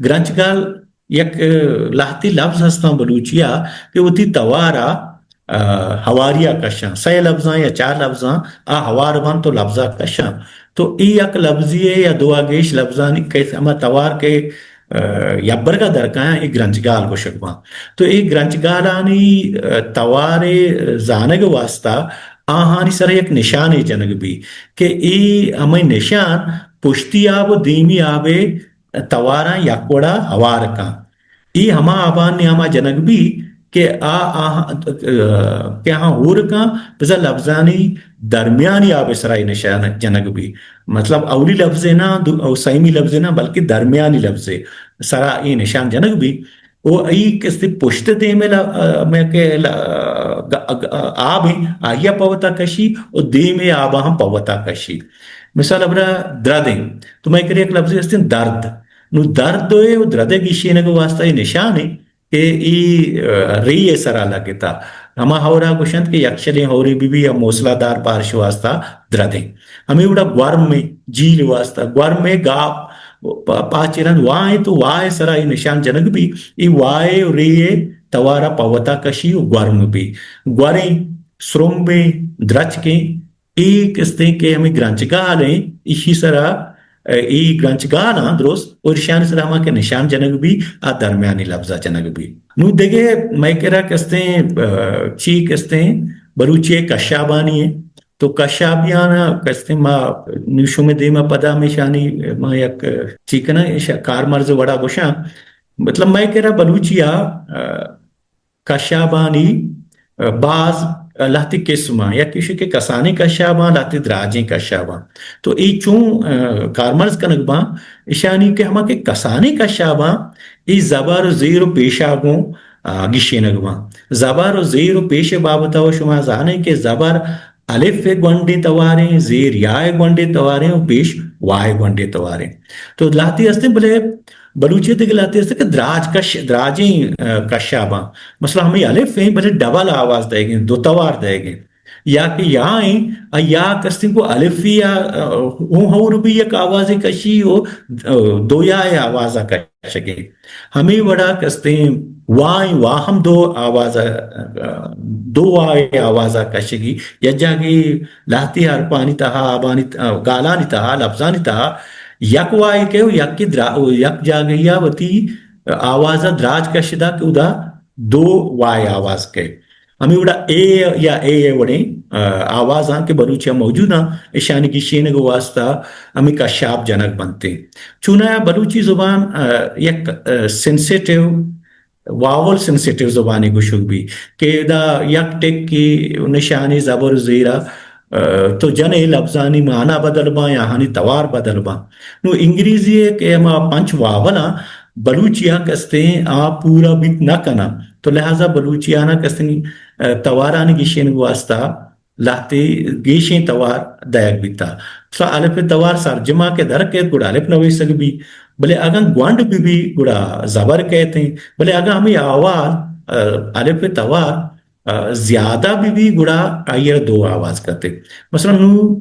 گرنچ گال یک، آ، لہتے لفظ ہستاں بلوچی ء کہ وتی توار ء، آ، ہواری ء کشاں، سئے لفظاں یا چار لفظاں آ ہوار بنت تو لفظ ء کشاں۔ تو اے یک لفظی ء یا دو ء گیش لفظانی کس ہما توار کہ، آ، یبرگ ء درکایاں اے گرنچگال گوشگ باں۔ تو اے گرنچگالانی، آ، توار ء زانگ واسطہ آہانی سر یک نشانے جنگ بی کہ اے ہمے نشان پشتی آب و دیمی آب ء تواراں یک وڑا ہوار کن۔ اے ہما آبان نیاما جنگ بی کہ آ، آ، کہ آہاں ہور کن، بزاں لفظانی درمیانی آب سرا اے نشان جنگ بی۔ مطلب اولی لفظے نہ، دو-، او سیمی لفظے نہ، بلکہ درمیانی لفظے سرا اے نشان جنگ بی۔ او ای کستے پشت دیم ل-، میں کہ ل-، گ-، گ-، آب ہیں، آیا پوتا کشی، او دیم آبا ہم پوتا کشی۔ مثال ابرا درد ہیں۔ تو میں کرے یک لفظے ہستیں درد۔ نو درد ء و درد ء گیشینگ ء واسطہ اے نشان ہے کہ ای، آ، ری ء سرا لگتا۔ ہما ہورا گوشنت کہ یکشلیں ہورے بہ بی یا موسلا دار بارش واسطہ دردیں۔ ہمے وڑا گورمے، جیل واسطہ گورمے گاپ پا-، پاچے رند وائیں تو وائے سرا اے نشان جنگ بی، اے وائے و رے توارا پہ وتا کشی و گورم بی۔ گوریں، سرمبیں، درچکیں، اے کستیں کہ ہمے گرنچگالیں، ایشی سرا، اے گرنچگالاں درست، اور ایشانی سرا ہما کہ نشان جنگ بی، آ درمیانی لبزا جنگ بی۔ نوں دگہ مئے کرا کستیں، چی کستیں، بلوچی کشابانی ایں۔ تو کشابیانا کستیں ما نوں شمے دیما پدا ہمیشانی ما یک چی کناں، ایشا کارمرز وڑا گوشاں۔ مطلب مئے کرا بلوچی آ، کشابانی، ء، باز لہتے قسم آں۔ یک ایش کہ کسانیں کشاب آں، لہتے دراجیں کشاب آں۔ تو اے چون، ء، کارمرز کنگ باں؟ ایشانی کہ ہما کہ کسانیں کشاب آں، اے زبر و زیر و پیشا گوں، ء، گیشینگ باں۔ زبر و زیر و پیش بابت ء شما زانیں کہ زبر الف ء گونڈیں تواریں، زیر یا ء گونڈیں تواریں و پیش وا ء گونڈیں تواریں۔ تو لہتے ہستیں، بلے بلوچی ء دگہ لہتے است کہ دراج کش، دراجیں، ء، کشاباں۔ مثلاً ہمے الف ایں، بلے ڈبل آواز دئیگیں، دو توار دئیگیں۔ یا کہ یا ایں، ء یا کستیں کو الفی یا، ء، اوں ہور بی یک آوازے کشی و، ء، دو یا ء آواز ء کشگیں۔ ہمے وڑا کستیں وا ایں، وا ہم دو آواز ء، ء، دو وا ء آواز ء کشگی۔ یک جاگہے لہتے حرفانی تہا، آبانی ت-، گالانی تہا، لبزانی تہا یک وائے کئے و یکے درا-، و یک جاگہیا وتی آوازا دراج کش دا کہ اودا دو وائے آواز کئے۔ ہمے وڑا اے یا اے اے وڑیں، آ، آوازاں کہ بلوچیا موجوداں، اشانی گیشینگ واسطہ ہمے کشاپ جنگ بنتیں۔ چونایا بلوچی زبان، آ، یک، آ، سینسیٹیو واول سینسیٹیو زبانے گوشگ بی کہ ادا یک ٹکی نشانی زبر زیرا، ء، تو جنے لبزانی مانا بدل باں یا آہانی توار بدل باں۔ نوں انگریزی ء کہ ہما پنچ واول آں، بلوچی آ کستیں آ پورا بیت نہ کناں، تو لہذا بلوچی آنا کستیں، ء، توارانی گیشینگ واسطہ لہتے گیشیں توار دئیگ بیتا۔ مثلاً الف توار سرجما کہ در کیت گڑا الف نویسگ بی، بلے اگاں گونڈ بہ بی گڑا زبر کیت ایں، بلے اگاں ہمے احوال، ء، الف توار، ء، زیادہ بہ بی گڑا آئی ء دو آواز کتے۔ مثلاً نوں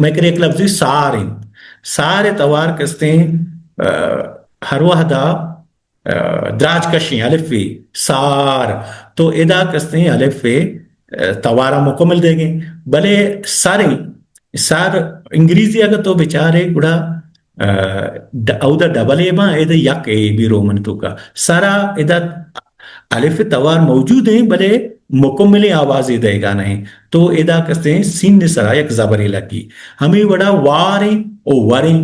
مئے کرے یک لفظے سار ایں، سار ء توار کستیں، ء، ہر وہدا ء، دراج کشیں الفے، سار، تو ادا کستیں الفے، ء، توارا مکمل دیگیں۔ بلے سریں، سر انگریزی اگہ تو بچارے گڑا، ء، ڈ-، اودا ڈبل اے باں، ادا یک اے بی رومن توکا۔ سرا ادا الف توار موجود ایں، بلے مکملیں آوازے دئیگا نہ ایں۔ تو ادا کستیں سین سرا یک زبرے لگی۔ ہمے وڑا واریں او وریں،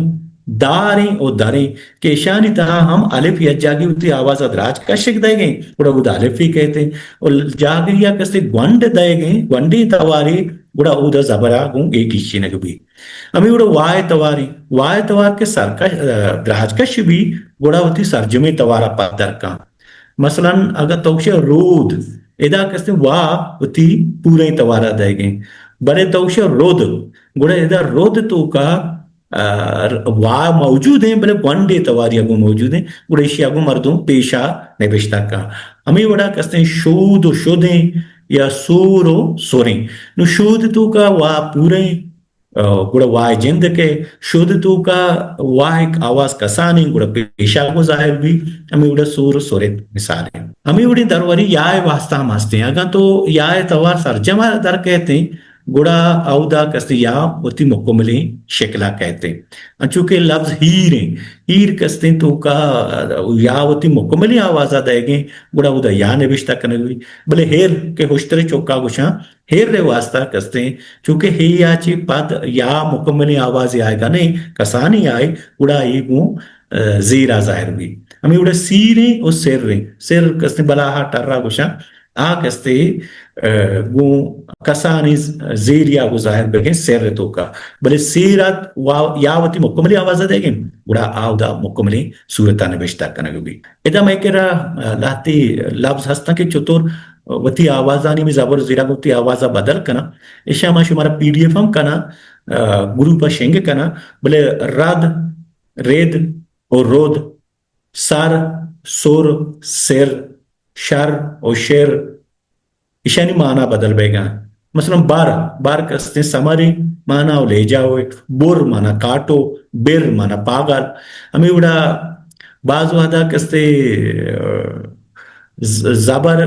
داریں او دریں۔ کہ اشانی تہا ہم الف یک جاگہے وتی آواز ء دراج کشگ دئیگیں، گڑا اودا الفے کئیت ایں۔ و جاگہے ء کسے گونڈ دئیگیں، گونڈیں توارے، گڑا اودا زبر ء گوں اے گیشینگ بی۔ ہمے وڑا وائے توارے، وائے توار کہ سرکش، ء، دراج کش بی، گڑا وتی سرجمیں توار ء پدر کن۔ مثلاً اگاں تو گوشے رود، ادا کسے وا وتی پوریں توار ء دئیگیں۔ بلے تو گوشے رود، گڑا ادا رود توکا ء، وا موجود ایں، بلے گونڈیں توارے ء گوں موجود ایں، گڑا ایشی ء گوں مردم پیشا نبشتہ کن۔ ہمے وڑا کستیں شود و شدیں یا سور و سریں۔ نوں شود توکا وا پوریں، ء، گڑا وا جند کئے، شود توکا وا یک آواز کسانیں، گڑا پیشا گوں ظاہر بی، ہمے وڑا سور و سرت مثال ایں۔ ہمے وڑیں درورے یا ء واسطہ ہم ہستیں۔ اگاں تو یا ء توار سرجم ء در کئیت ایں، گڑا اودا کستیں یا وتی مکملیں شکلا کئیت۔ انچو کہ لفظ ہیر ایں، ہیر کستیں توکا یا وتی مکملیں آوازا دئیگیں، گڑا اودا یا نبشتہ کنگ بی۔ بلے ہیر کہ ہشترے چکا گوشاں، ہیر ء واسطہ کستیں، چونکہ ہے یا چی پد یا مکملیں آوازے آئیگا نہ ایں، کسانیں آئے، گڑا اے گوں، ء، زیرا ظاہر بی۔ ہمے وڑا سیریں و سریں، سر کستیں بلاہا ٹرا گوشاں، آ کستے، ء، گوں کسانیں زیریا گوں ظاہر بگیں سر توکا۔ بلے سیر ات وا-، یا وتی مکملیں آواز دئیگیں، گڑا آ اودا مکملیں صورتا نبشتہ کنگ بی۔ ادا مئے کرا، ء، لہتے لفظ ہستاں کہ چطور وتی آوازانی ہمے زبر زیرا گوں وتی آوازا بدل کناں۔ اشاں ما شمارا پی ڈی ایف ہم کناں، ء، گروپا شنگ کناں، بلے رد، رد و رد، سر، سر، سر، شر و شر، ایشانی معنی بدل بیگا۔ مثلاً بر، بر کستیں سمر ءِ معنی و لہجہ و بر معنی کاٹو، بر معنی پاگل۔ ہمے وڑا بعض وہدا کستے، آ، ز-، زبر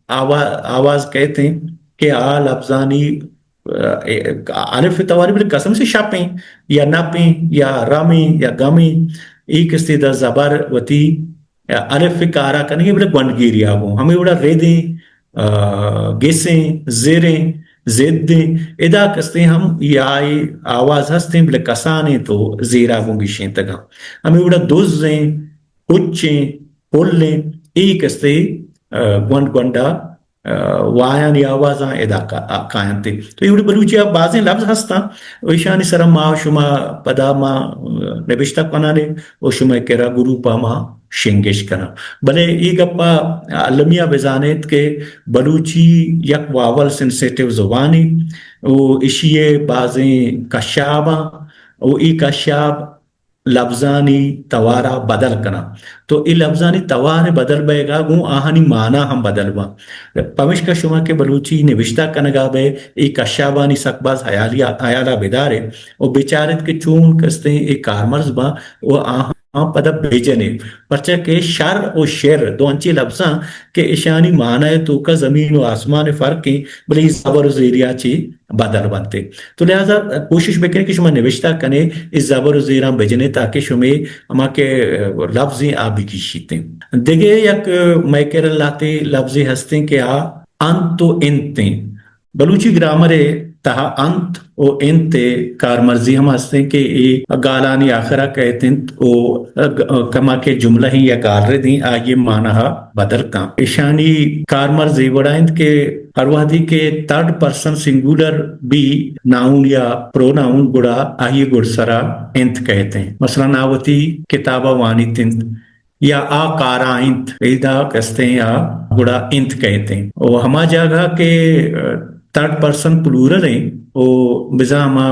آوا-، آواز کئیت ایں کہ آ لبزانی، آ، الف تواری بلے قسم سے شپیں یا نپیں یا رمیں یا گمیں، اے کستے دا زبر وتی الف ءِ کارا کنگی بلے گونڈگیریا گوں۔ ہمے وڑا ردیں، آ، گسیں، زریں، زدیں، ادا کستیں ہم یا اے آواز ہستیں بلے کسانیں تو زیرا گوں گیشینتگاں۔ ہمے وڑا دزیں، پچیں، پلیں، اے کستے، آ، گونڈ گونڈا، آ، وایانی آوازاں ادا کا-، آ، کاینت۔ تو اے وڑا بلوچی ءَ بازیں لبز ہستاں، و ایشانی سرا ما شما پدا ما، آ، نبشتہ کنانے و شمئے کرا گروپا ما شنگش کناں۔ بلے اے گپا المی ءَ بزانیت کہ بلوچی یک واول سنسیٹیو زبانے و ایشی ءَ بازیں کشاباں و اے کشاب لبزانی توارا بدل کناں۔ تو اے لبزانی توار بدل بئیگا گوں آہانی معنی ہم بدل باں۔ پمشکا شما کہ بلوچی نبشتہ کنگا بئے، اے کشابانی سک باز حیالی-، حیالا بدارے و بچارت کہ چون کستیں اے کارمرز باں و آہاں پدا بجنے۔ پرچا کہ شر و شر دو انچیں لبزاں کہ اشانی معنی توکا زمین و آسمان فرق ایں، بلے اے زبر و زیریا چی بدل بنت۔ تو لہذا کوشش بکنے کہ شما نوشتہ کنے، اے زبر و زیراں بجنے تاکہ شمے ہما کہ لفظیں آ بگیشیتیں۔ دگہ یک مئے کرا لہتے لفظے ہستیں کہ آ انت و انت ایں۔ بلوچی گرامر ءِ تہا انت و انت ءِ کارمرزی ہم ہستیں کہ اے گالانی آخرا کئیت انت و کما کہ جملہ ایں یا گالرد ایں، آئی ءِ معنی ءَ بدل کن۔ ایشانی کارمرز اے وڑا انت کہ ہر وہدی کہ تھرڈ پرسن سنگولر بی، ناؤن یا پروناؤن، گڑا آئی ءِ گڈسرا انت کئیت انت۔ مثلاً آ وتی کتابا وانیت انت یا آ کارا انت، ایدا کستیں آ گڑا انت کئیت انت۔ و ہما جاگہ کہ، آ، تھرڈ پرسن پلورل ایں و بزاں ہما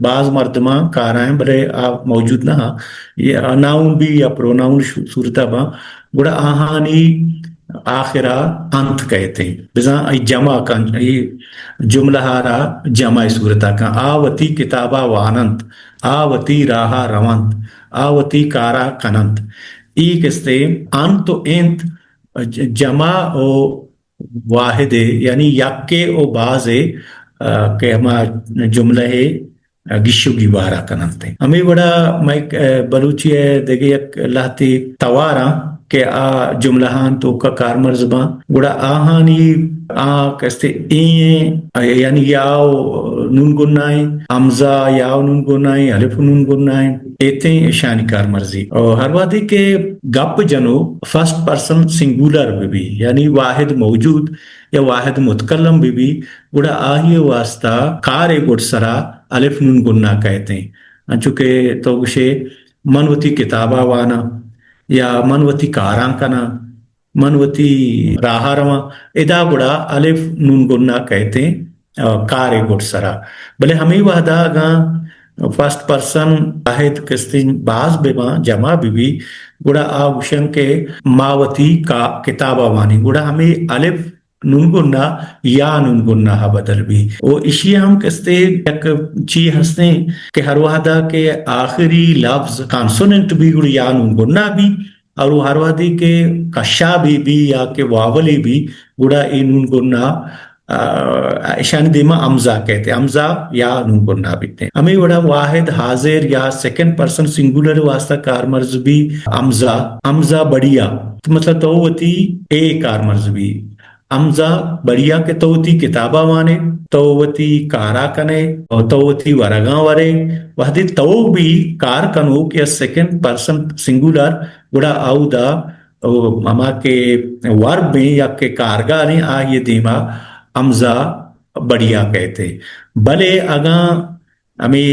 باز مردماں کارا ایں بلے آ موجود نہ، یا ناؤن بی یا پروناؤن شو-، صورتا باں، گڑا آہانی آخرا انت کئیت انت۔ بزاں اے جمع کن، اے جملہ ءَ را جمع ءِ صورتا کن۔ آ وتی کتابا واننت، آ وتی راہا رونت، آ وتی کارا کننت۔ اے کستے انت و انت ج-، جمع و واحدے، یعنی یکے و بازے، آ، کہ ہما جملہ ءِ گیش و گیوارا کننت۔ ہمے وڑا مئے، آ، بلوچی ءِ دگہ یک لہتے تواراں کہ آ جملہاں توکا کارمرز باں، گڑا آہانی آ کستے ایں، یعنی یا و نون گنا ایں، ہمزہ یا و نون گنا ایں، الف و نون گنا ایں، ایتیں ایشانی کارمرزی۔ و ہر وہدے کہ گپ جنو فرسٹ پرسن سنگولر بہ بی، یعنی واحد موجود یا واحد متکلم بہ بی، گڑا آئی ءِ واسطہ کار ءِ گڈسرا الف نون گنا کئیت انت۔ انچو کہ تو گشے، من وتی کتابا واناں یا من وتی کاراں کناں، من وتی راہا رواں، ادا گڑا الف نون گنا کئیت انت، آ، کار ءِ گڈسرا۔ بلے ہمے وہدا اگاں فرسٹ پرسن واحد کستیں باز بہ باں، جمع بہ بی، گڑا آ گوشن کہ ما وتی کا-، کتابا وانیں، گڑا ہمے الف نون گنا یا نون گنا ءَ بدل بی۔ و ایشی ءَ ہم کستے یک چی ہستیں کہ ہر وہدا کہ آخری لفظ کانسوننٹ بی گڑا یا نون گنا بی، اور ہر وہدے کہ کشابے بی یا کہ واولے بی گڑا اے نون گنا، آ، ایشانی دیما ہمزہ کئیت، ہمزہ یا نون گنا بیت۔ ہمے وڑا واحد حاضر یا سیکنڈ پرسن سنگولر واسطہ کارمرز بی ہمزہ، ہمزہ بڑیا۔ تو مطلب تو وتی اے کارمرز بی۔ ہمزہ بڑیا کہ تو وتی کتابا وانے، تو وتی کارا کنے، اور تو وتی ورگاں ورے۔ وہدے تو بی کار کنوک یا سیکنڈ پرسن سنگولر، گڑا اودا او ہما کہ ورب ایں یا کہ کارگال ایں، آئی ءِ دیما ہمزہ بڑیا کئیت۔ بلے اگاں ہمے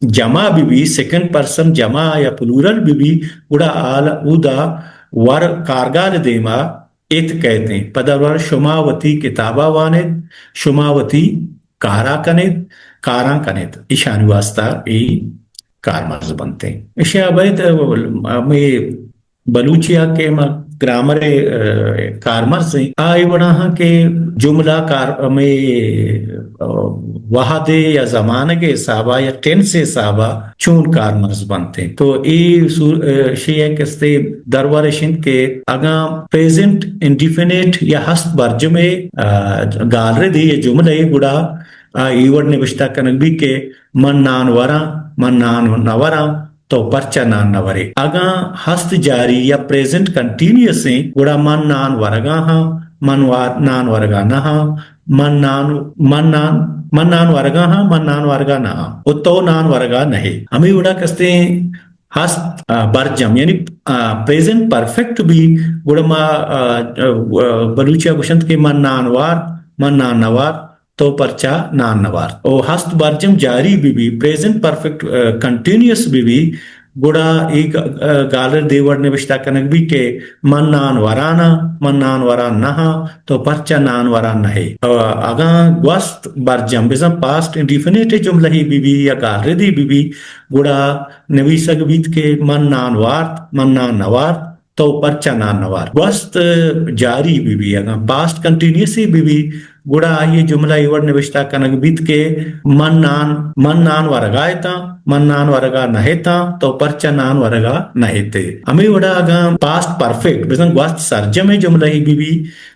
جمع بہ بی، سیکنڈ پرسن جمع یا پلورل بہ بی، گڑا آل اودا ور کارگال دیما ات کئیت انت۔ پدا ور شما وتی کتابا وانیت، شما وتی کارا کنیت، کاراں کنیت۔ ایشانی واسطہ اے کارمرز بنت انت۔ ایشی ءَ ابید ہمے بلوچی ءَ کہ ما گرامر ءِ، ءَ، کارمرز ایں۔ آ اے وڑا ہاں کہ جملہ کار، ہمے، ءَ، وہد ءِ یا زمانگ ءِ حساب ءَ یا ٹینس ءِ حساب ءَ چون کارمرز بنت ایں۔ تو اے سور-، ءَ، شے ءِ کستے درور اش انت کہ اگاں پریزنٹ انڈیفینیٹ یا ہست برجم ءِ، ءَ، گالردے یا جملہ ءِ گڑا آ اے وڑ نبشتہ کنگ بیت کہ من نان وراں، من نان نہ وراں، تو پرچا نان نہ ورے؟ اگاں ہست جاری یا پریزنٹ کنٹینیوس ایں، گڑا من نان ورگا ہاں، من وار-، نان ورگا نہ ہاں، من نان، من نان، من نان ورگا ہاں، من نان ورگا نہ ہاں، و تو نان ورگا نہ ئے۔ ہمے وڑا کستیں ہست، آ، برجم، یعنی، آ، پریزنٹ پرفیکٹ بی، گڑا ما، آ، آ، بلوچی ءَ گوشنت کہ من نان وارت، من نان نہ وارت، تو پرچا نان نہ وارت؟ او ہست برجم جاری بہ بی، پریزنٹ پرفیکٹ، آ، کنٹینیوس بہ بی، گڑا اے گ-، آ، گالرد اے وڑ نبشتہ کنگ بی کہ من نان وران آں، من نان وران نہ آں، تو پرچا نان وران نہ ئے؟ آ، اگاں گوست برجم بزاں پاسٹ انڈیفینیٹ جملہ ہی بہ بی یا گالردے بہ بی، گڑا نویسگ بیت کہ من نان وارت، من نان نہ وارت، تو پرچا نان نہ وارت۔ گوست جاری بہ بی، اگاں پاسٹ کنٹینیوس بہ بی، گڑا آئی ءِ جملہ اے وڑ نبشتہ کنگ بیت کہ من نان، من نان ورگا اتاں، من نان ورگا نہ اتاں، تو پرچا نان ورگا نہ اتے؟ ہمے وڑا اگاں پاسٹ پرفیکٹ بزاں گوست سرجمیں جملہ ہی بہ بی،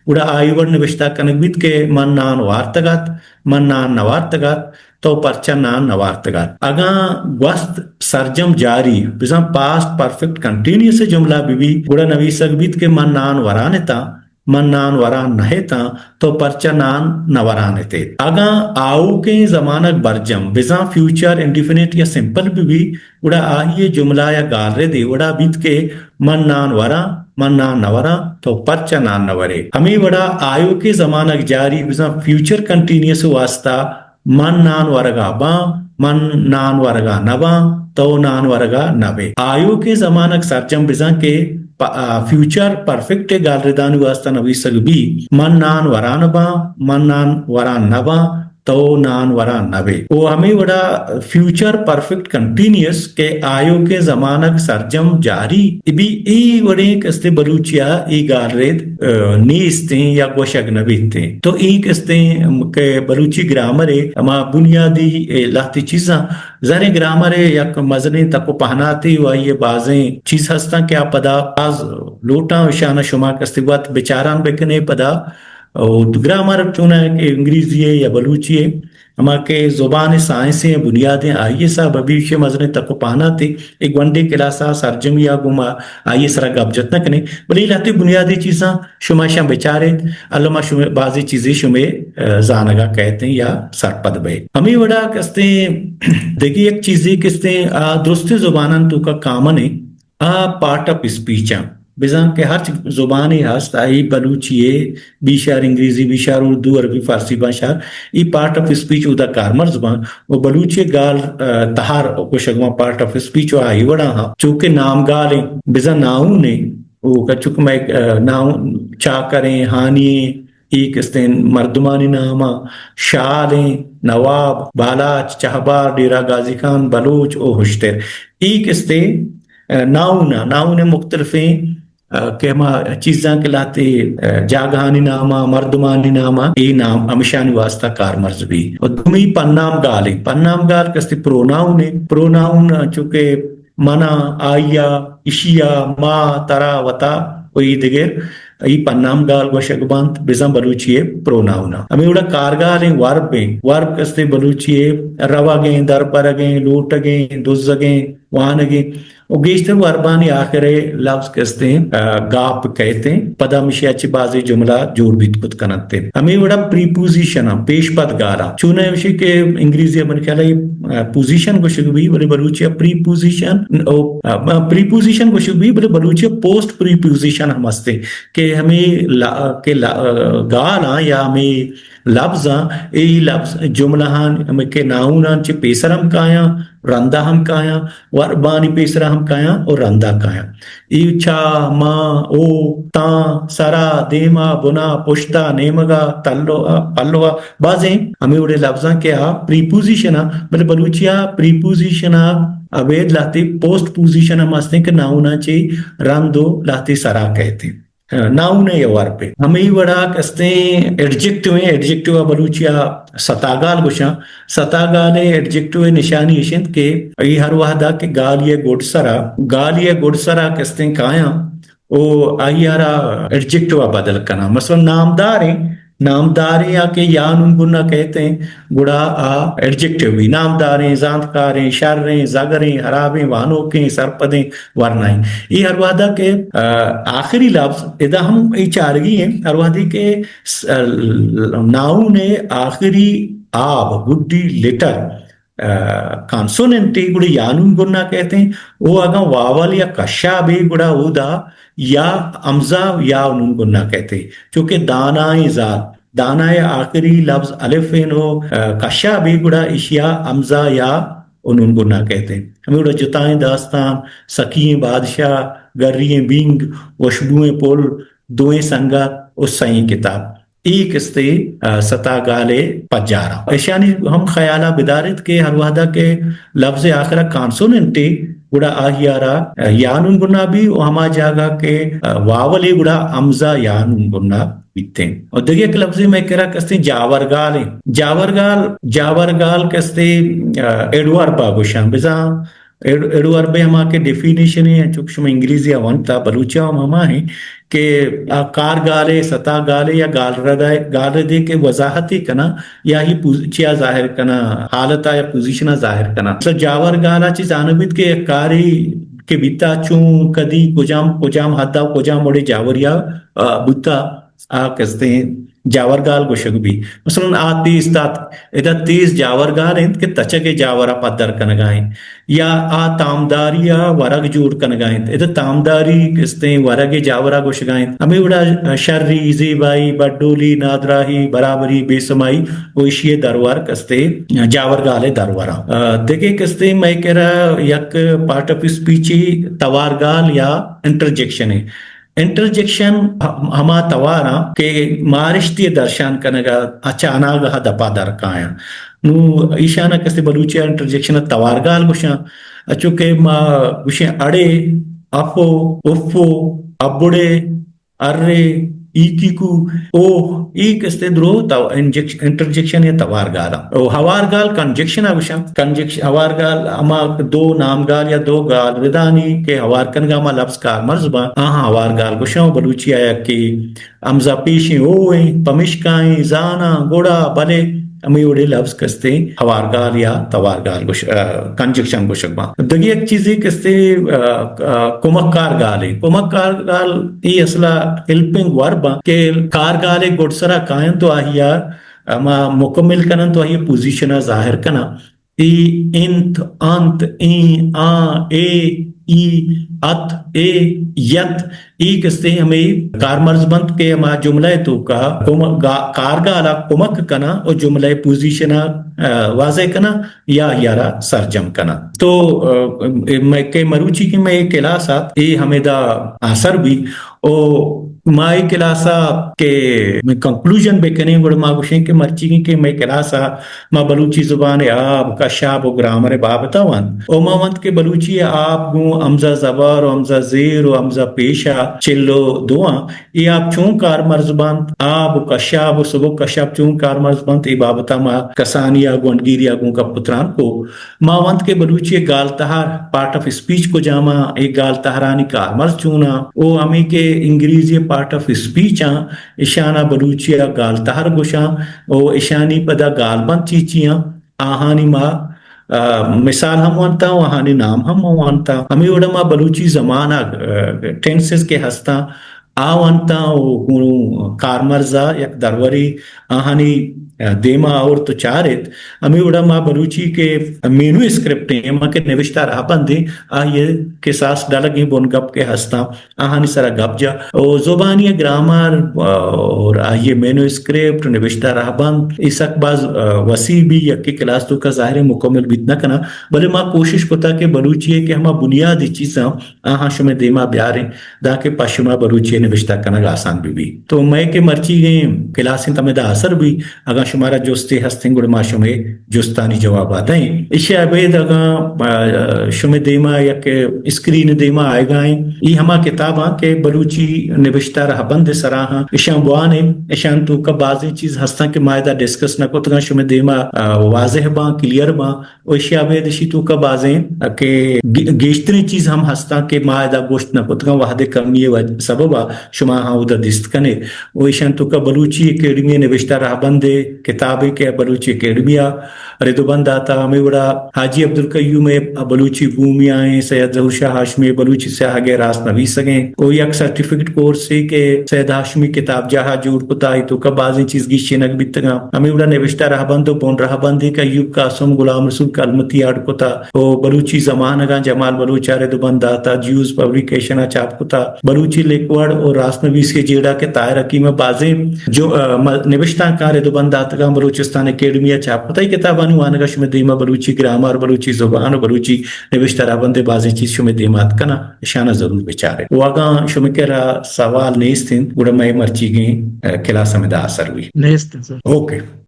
گڑا آئی وڑ نبشتہ کنگ بیت کہ من نان وارتگ ات، من نان نہ وارتگ ات، تو پرچا نان نہ وارتگ ات؟ اگاں گوست سرجم جاری بزاں پاسٹ پرفیکٹ کنٹینیوس جملہ بہ بی، گڑا نویسگ بیت کہ من نان وران اتاں، من نان وران نہ اتاں، تو پرچا نان نہ وران اتے؟ اگاں آؤکیں زمانگ برجم بزاں فیوچر انڈیفینیٹ یا سمپل بہ بی، گڑا آئی ءِ جملہ یا گالرد اے وڑا بیت کہ من نان وراں، من نان نہ وراں، تو پرچا نان نہ ورے؟ ہمے وڑا آیوکیں زمانگ جاری بزاں فیوچر کنٹینیوس واسطہ من نان ورگا باں، من نان ورگا نہ باں، تو نان ورگا نہ بے۔ آیوکیں زمانگ سرجم بزاں کہ پ-، آ، فیوچر پرفیکٹ گالردانی واسطہ نویسگ بی، من نان وران باں، من نان وران نہ باں، تو نان وران نہ بے۔ او ہمے وڑا فیوچر پرفیکٹ کنٹینیوس کہ آیوکیں زمانگ سرجم جاری بی، اے وڑیں کستے بلوچی ءَ اے گالرد، آ، نیستیں یا گوشگ نہ بیتیں۔ تو اے کستیں کہ بلوچی گرامر ءِ ہما بنیادی، اے، لہتے چیزاں، زریں گرامر ءِ یک مزنیں تک و پہناتے و آئی ءِ بازیں چیز ہستاں کہ آ پدا باز لوٹاں اشاناں شما کستے وت بچاران بکنے پدا۔ او گرامر چوناں کہ انگریزی ءِ یا بلوچی ءِ، ہما کہ زبان سائنس ءِ بنیادیں، آئی ءِ سرا بہ بی، ایشی ءِ مزنیں تک و پہناتے۔ اے گونڈیں کلاس ءَ سرجمی ءَ گوں ما آئی ءِ سرا گپ جت نہ کنیں، بلے اے لہتے بنیادی چیزاں شما اشاں بچاریت، الما شمے بازیں چیزے شمے، آ، زانگ ءَ کئیت یا سرپد بئیت۔ ہمے وڑا کستیں دگہ یک چیزے کستیں، آ، درستیں زباناں توکا کامن ایں، آ پارٹ آف اسپیچ آں۔ بزاں کہ ہرچ زبانے ہست، آئی بلوچی ءِ بی شار، انگریزی بی شار، اردو، عربی، فارسی باں شار، ای پارٹ آف اسپیچ اودا کارمرز باں۔ و بلوچی ءِ گال، آ، تہار گوشگ باں پارٹ آف اسپیچ و آئی وڑا ہاں، چونکہ نامگال ایں، بزاں ناؤن ایں، او چونکہ مئے، آ، ناؤن چاکر ایں، ہانی ایں، اے کستیں مردمانی نام آں، شال ایں، نواب، بالاچ، چہبار، ڈیرہ غازی خان، بلوچ و ہشتر۔ اے کستیں، آ، ناؤن آں، ناؤن مختلفیں، آ، کہ ہما چیزاں کہ لہتے، آ، جاگہانی نام آں، مردمانی نام آں، اے نام ہمیشانی واسطہ کارمرز بی۔ و دومی پنام گال ایں۔ پنام گال کستے پروناؤن ایں۔ پروناؤن چونکہ منا، آئیا، اشیا، ما، ترا، وتا و اے دگر، ای پنام گال گوشگ بنت، بزاں بلوچی ءِ پروناؤن آں۔ ہمے وڑا کارگال ایں، ورب ایں۔ ورب کستے بلوچی ءِ روگ ایں، دربرگ ایں، لوٹگ ایں، دزگ ایں، وانگ ایں۔ و گیشتر وربانی آخر ءِ لبز کستیں، آ، گاپ کئیت ایں، پدا ہمیشی ءَ چہ بازیں جملہ جوڑ بیت کت کن انت۔ ہمے وڑا پریپوزیشن آں، پیش پد گال آں۔ چوناں ہمیشی کہ انگریزی ءَ من خیال ءَ، آ، پوزیشن گوشگ بی، بلے بلوچی ءَ پریپوزیشن، او، آ، پریپوزیشن گوشگ بی، بلے بلوچی ءَ پوسٹ پریپوزیشن ہم است ایں کہ ہمے لا-، کہ لا-، گال آں یا ہمے لبز آں، اے لبز جملہ آں، ہمے کہ ناؤن آں چہ پیسر ہم کایاں، رندا ہم کایاں، وربانی پیسرا ہم کایاں و رندا کایاں۔ اے چا، ما، او، تاں، سرا، دیما، بنا، پشتا، نیمگا، تلوا، پلوا، بازیں ہمے وڑیں لبزاں کہ آ پریپوزیشن آں، بلے بلوچی آ پریپوزیشن آ ابید لہتے پوسٹ پوزیشن ہم ہستیں کہ ناؤن آں چہ رند و لہتے سرا کئیت ایں۔ ناؤن ءِ ورپے۔ ہمے وڑا کستیں ایڈجیکٹیو ایں، ایڈجیکٹیو ءَ بلوچی ءَ ستاگال گوشاں۔ ستاگال ءِ ایڈجیکٹیو ءِ نشانی اش انت کہ اے ہر وہدا کہ گالی ءِ گڈسرا، گالی ءِ گڈسرا کستیں کایاں او آئی ءَ را ایڈجیکٹیو ءَ بدل کناں۔ مثلاً نامداریں، نامداریں یا کہ یا نون گنا کہتے ہیں، گڑا آ ایڈجیکٹیو بی۔ نامداریں، زانتکاریں، شریں، زگریں، ہرابیں، وانوکیں، سرپدیں، ورنائیں۔ اے ہر وہدا کہ، آ، آخری لفظ ادا ہم اے چارگی ہیں، ہر وہدی کہ س-، ناؤن ءِ آخری آب، گڈی لیٹر، آ، کانسوننٹے گڑا یا نون گنا کہتے ہیں، او اگاں واول یا کشابے گڑا اودا یا ہمزہ یا نون گنا کہتے ہیں، چونکہ دانائیں ذات، دانا ءِ آخری لفظ الف ایں و، آ، کشابے گڑا اشیا ہمزہ یا و نون گنا کہتے ہیں۔ ہمے وڑا جتائیں داستان، سکییں بادشاہ، گرییں بینگ، وشبوئیں پل، دوئیں سنگت و سئیں کتاب۔ اے کستے، آ، ستا گال ءِ پجاراں۔ ایشانی ہم خیالا بداریت کہ ہر وہدا کہ لفظ ءِ آخرا کانسوننٹے گڑا آہی ءَ را، آ، یا نون گنا بی و ہما جاگہ کہ، آ، واولے گڑا ہمزہ یا نون گنا بیتیں۔ و دگہ یک لفظے مئے کرا کستیں جاورگال ایں۔ جاورگال، جاورگال کستیں، آ، ایڈورب ءَ گوشاں۔ بزاں ایڈ-، ایڈورب ءِ ہما کہ ڈیفینیشن ایں، چونکہ شما انگریزی ءَ ونتا، بلوچی ءَ ہم ہما ایں کہ آ کارگالے، ستا گالے یا گالردے، گالردے کہ وضاحتے کناں یا ہی پوز-، چیا ظاہر کناں، حالتا یا پوزیشنا ظاہر کناں۔ مثلاً جاورگالا چی زانگ بیت کہ یک کارے کہ بیتا، چون، کدی، کجام، کجام حدا و کجام وڑے جاوریا، آ، بوتا۔ آ کستیں جاورگال گوشگ بی۔ مثلاً آ تیز تات، ادا تیز جاورگال انت کہ تچگ ءِ جاورا پدر کنگا انت۔ یا آ تامداری ءَ ورگ جوڑ کنگا انت۔ ادا تامداری کستیں ورگ ءِ جاورا گوشگا انت۔ ہمے وڑا شری، زیبائی، بڈولی، نادراہی، برابری، بے سمائی و ایشی ءِ درور کستیں جاورگال ءِ دروراں۔ آ، دگہ کستیں مئے کرا یک پارٹ آف اسپیچ توارگال یا انٹرجیکشن ایں۔ انٹرجیکشن ہم-، ہما تواراں کہ مارشتی ءِ درشان کنگ ءَ چہ اناگہ ءَ دپا در کایاں۔ نوں ایشاناں کسے بلوچی ءَ انٹرجیکشن ءَ توارگال گوشاں۔ اچو کہ ما گوشیں اڑے، افو، افو، ابڑے، ارے، ایکیکو، اوہ، ای کستے درو تو انجیکش-، انٹرجیکشن یا توارگال ءَ۔ او ہوارگال کنجیکشن ءَ گوشاں۔ کنجیکش-، ہوارگال ہما دو نامگال یا دو گال ردانی کہ ہوار کنگا ہما لفظ کارمرز باں، آہاں ہوارگال گوشاں۔ بلوچی آیا کہ ہمزہ پیشیں او ایں، پمشکا ایں، زاناں، گڑا، بلے، ہمے وڑے لفظ کستے ہوارگال یا توارگال گوش-، آ، کنجکشن گوشگ باں۔ دگہ یک چیزے کستے، آ، آ، کمکار گال ایں۔ کمکار گال ای اصلا ہیلپنگ ورب آں کہ کارگالے گڈسرا کاینت و آہیا ہما مکمل کننت و آہی پوزیشن ءَ ظاہر کناں۔ ای، انت، انت، این، آں، اے، ای، ات، اے، یت، ای کستے ہمے کارمرز بنت کہ ہما جملہ ءِ توکا کم-، گا-، کارگال ءَ کمک کناں و جملہ ءِ پوزیشن ءَ، آ، واضح کناں یا آئی ءَ را سرجم کناں۔ تو، آ، مئے کہ مروچی کہ مئے کلاس ات، اے ہمیدا آسر بی۔ او ما اے کلاس ءَ کہ مئے کنکلوژن بہ کنیں، گڑا ما گوشیں کہ مرچیگیں کہ مئے کلاس ءَ ما بلوچی زبان ءِ آب، کشاب و گرامر ءِ بابت ءَ ونت۔ او ما ونت کہ بلوچی ءِ آب گوں ہمزہ زبر و ہمزہ زیر و ہمزہ پیش ءَ چل و دو آں۔ اے آب چون کارمرز بنت؟ آب و کشاب و سبک کشاب چون کارمرز بنت؟ اے بابت ءَ ما کسانی ءَ گونڈگیری ءَ گوں گپ و تران کو۔ ما ونت کہ بلوچی ءِ گالتہر، پارٹ آف اسپیچ کجام آں، اے گالتہرانی کارمرز چون آں، او ہمے کہ انگریزی ءِ پارٹ آف اسپیچ آں، اشانا بلوچی ءَ گالتہر گوشاں، او اشانی پدا گالبند چی چی آں، آہانی ما، آ، مثال ہم ونتاں و آہانی نام ہم ونتاں۔ ہمے وڑا ما بلوچی زمانگ، آ، ٹینسز کہ ہستاں، آ ونتاں و گوں کارمرز ءَ یک درورے آہانی دیما آورت و چارت۔ ہمے وڑا ما بلوچی کہ مینو اسکرپٹ ایں، ہما کہ نوشتہ رہبند ایں، آئی ءِ کساس ڈلگیں بنگپ کہ ہستاں، آہانی سرا گپ جا۔ و زبانی گرامر اور آئی ءِ مینو اسکرپٹ، نوشتہ رہبند، اے سک باز، آ، وسیع بی، یکے کلاس توکا ظاہر ایں مکمل بیت نہ کناں، بلے ما کوشش کتا کہ بلوچی ءِ کہ ہما بنیادی چیزاں آہاں شمئے دیما بیاریں، دانکہ پہ شما بلوچی ءِ نبشتہ کنگ آسان بہ بیت۔ تو مئے کہ مرچیگیں کلاس انت ہمدا آسر بیت، اگاں شمارا جستے ہستیں گڑا ما شمئے جستانی جوابا دئیں۔ ایشی ء ابید اگاں، آ، شمئے دیما یک اسکرین دیما آئیگا ایں، ای ہما کتاباں کہ بلوچی نبشتہ رہبند سراہاں، اشاں بوان ایں، اشاں توکا بازیں چیز ہستاں کہ ما ادا ڈسکس نہ کتگاں، شمئے دیما، آ، واضح باں، کلیئر باں۔ و ایشی ء ابید ایشی توکا بازیں کہ گے-، گیشتریں چیز ہم ہستاں کہ ما ادا گوشت نہ کتگاں، وہدے کمی ء وج-، سبب ء شما ہاں اودا دیست کنے۔ و ایشان توکا بلوچی اکیڈمی ء نبشتہ رہبند ء کتابے کہ بلوچی اکیڈمی ء رد و بند داتا، ہمے وڑا حاجی عبدالقیوم ء بلوچی بومیائیں، سید ظہور شاہ ہاشمی ء بلوچی سیاہگ ء راست نویسگیں، و یک سرٹیفکیٹ کورسے کہ سید ہاشمی کتابجاہ ء جوڑ کتا، ای توکا بازیں چیز گیشینگ بیتگاں۔ ہمے وڑا نبشتہ رہبند و بن رہبندے کہ ایوب قاسم، غلام رسول کلمتی اڈ کتا، و بلوچی زمانگاں جمال بلوچ ء رد و بند داتا، جیوز پبلیکیشن ء چاپ کتا، بلوچی لکھوڑ و راست نویسی ء جیڑہ کہ طاہر حکیم ء بازیں جو، آ، م-، نبشتانکاں رد و بند داتگاں، بلوچستان اکیڈمی ء چاپ کتا۔ اے کتابانی وانگ ء شمئے دیما بلوچی گرامر، بلوچی زبان و بلوچی نبشتہ رہبند ء بازیں چیز شمئے دیما اتکناں، اشاناں ضرور بچارے۔ و اگاں شمئے کرا سوال نیست انت، گڑا مئے مرچیگیں، آ، کلاس ہمدا آسر بی۔ نیست انت سر۔ اوکے۔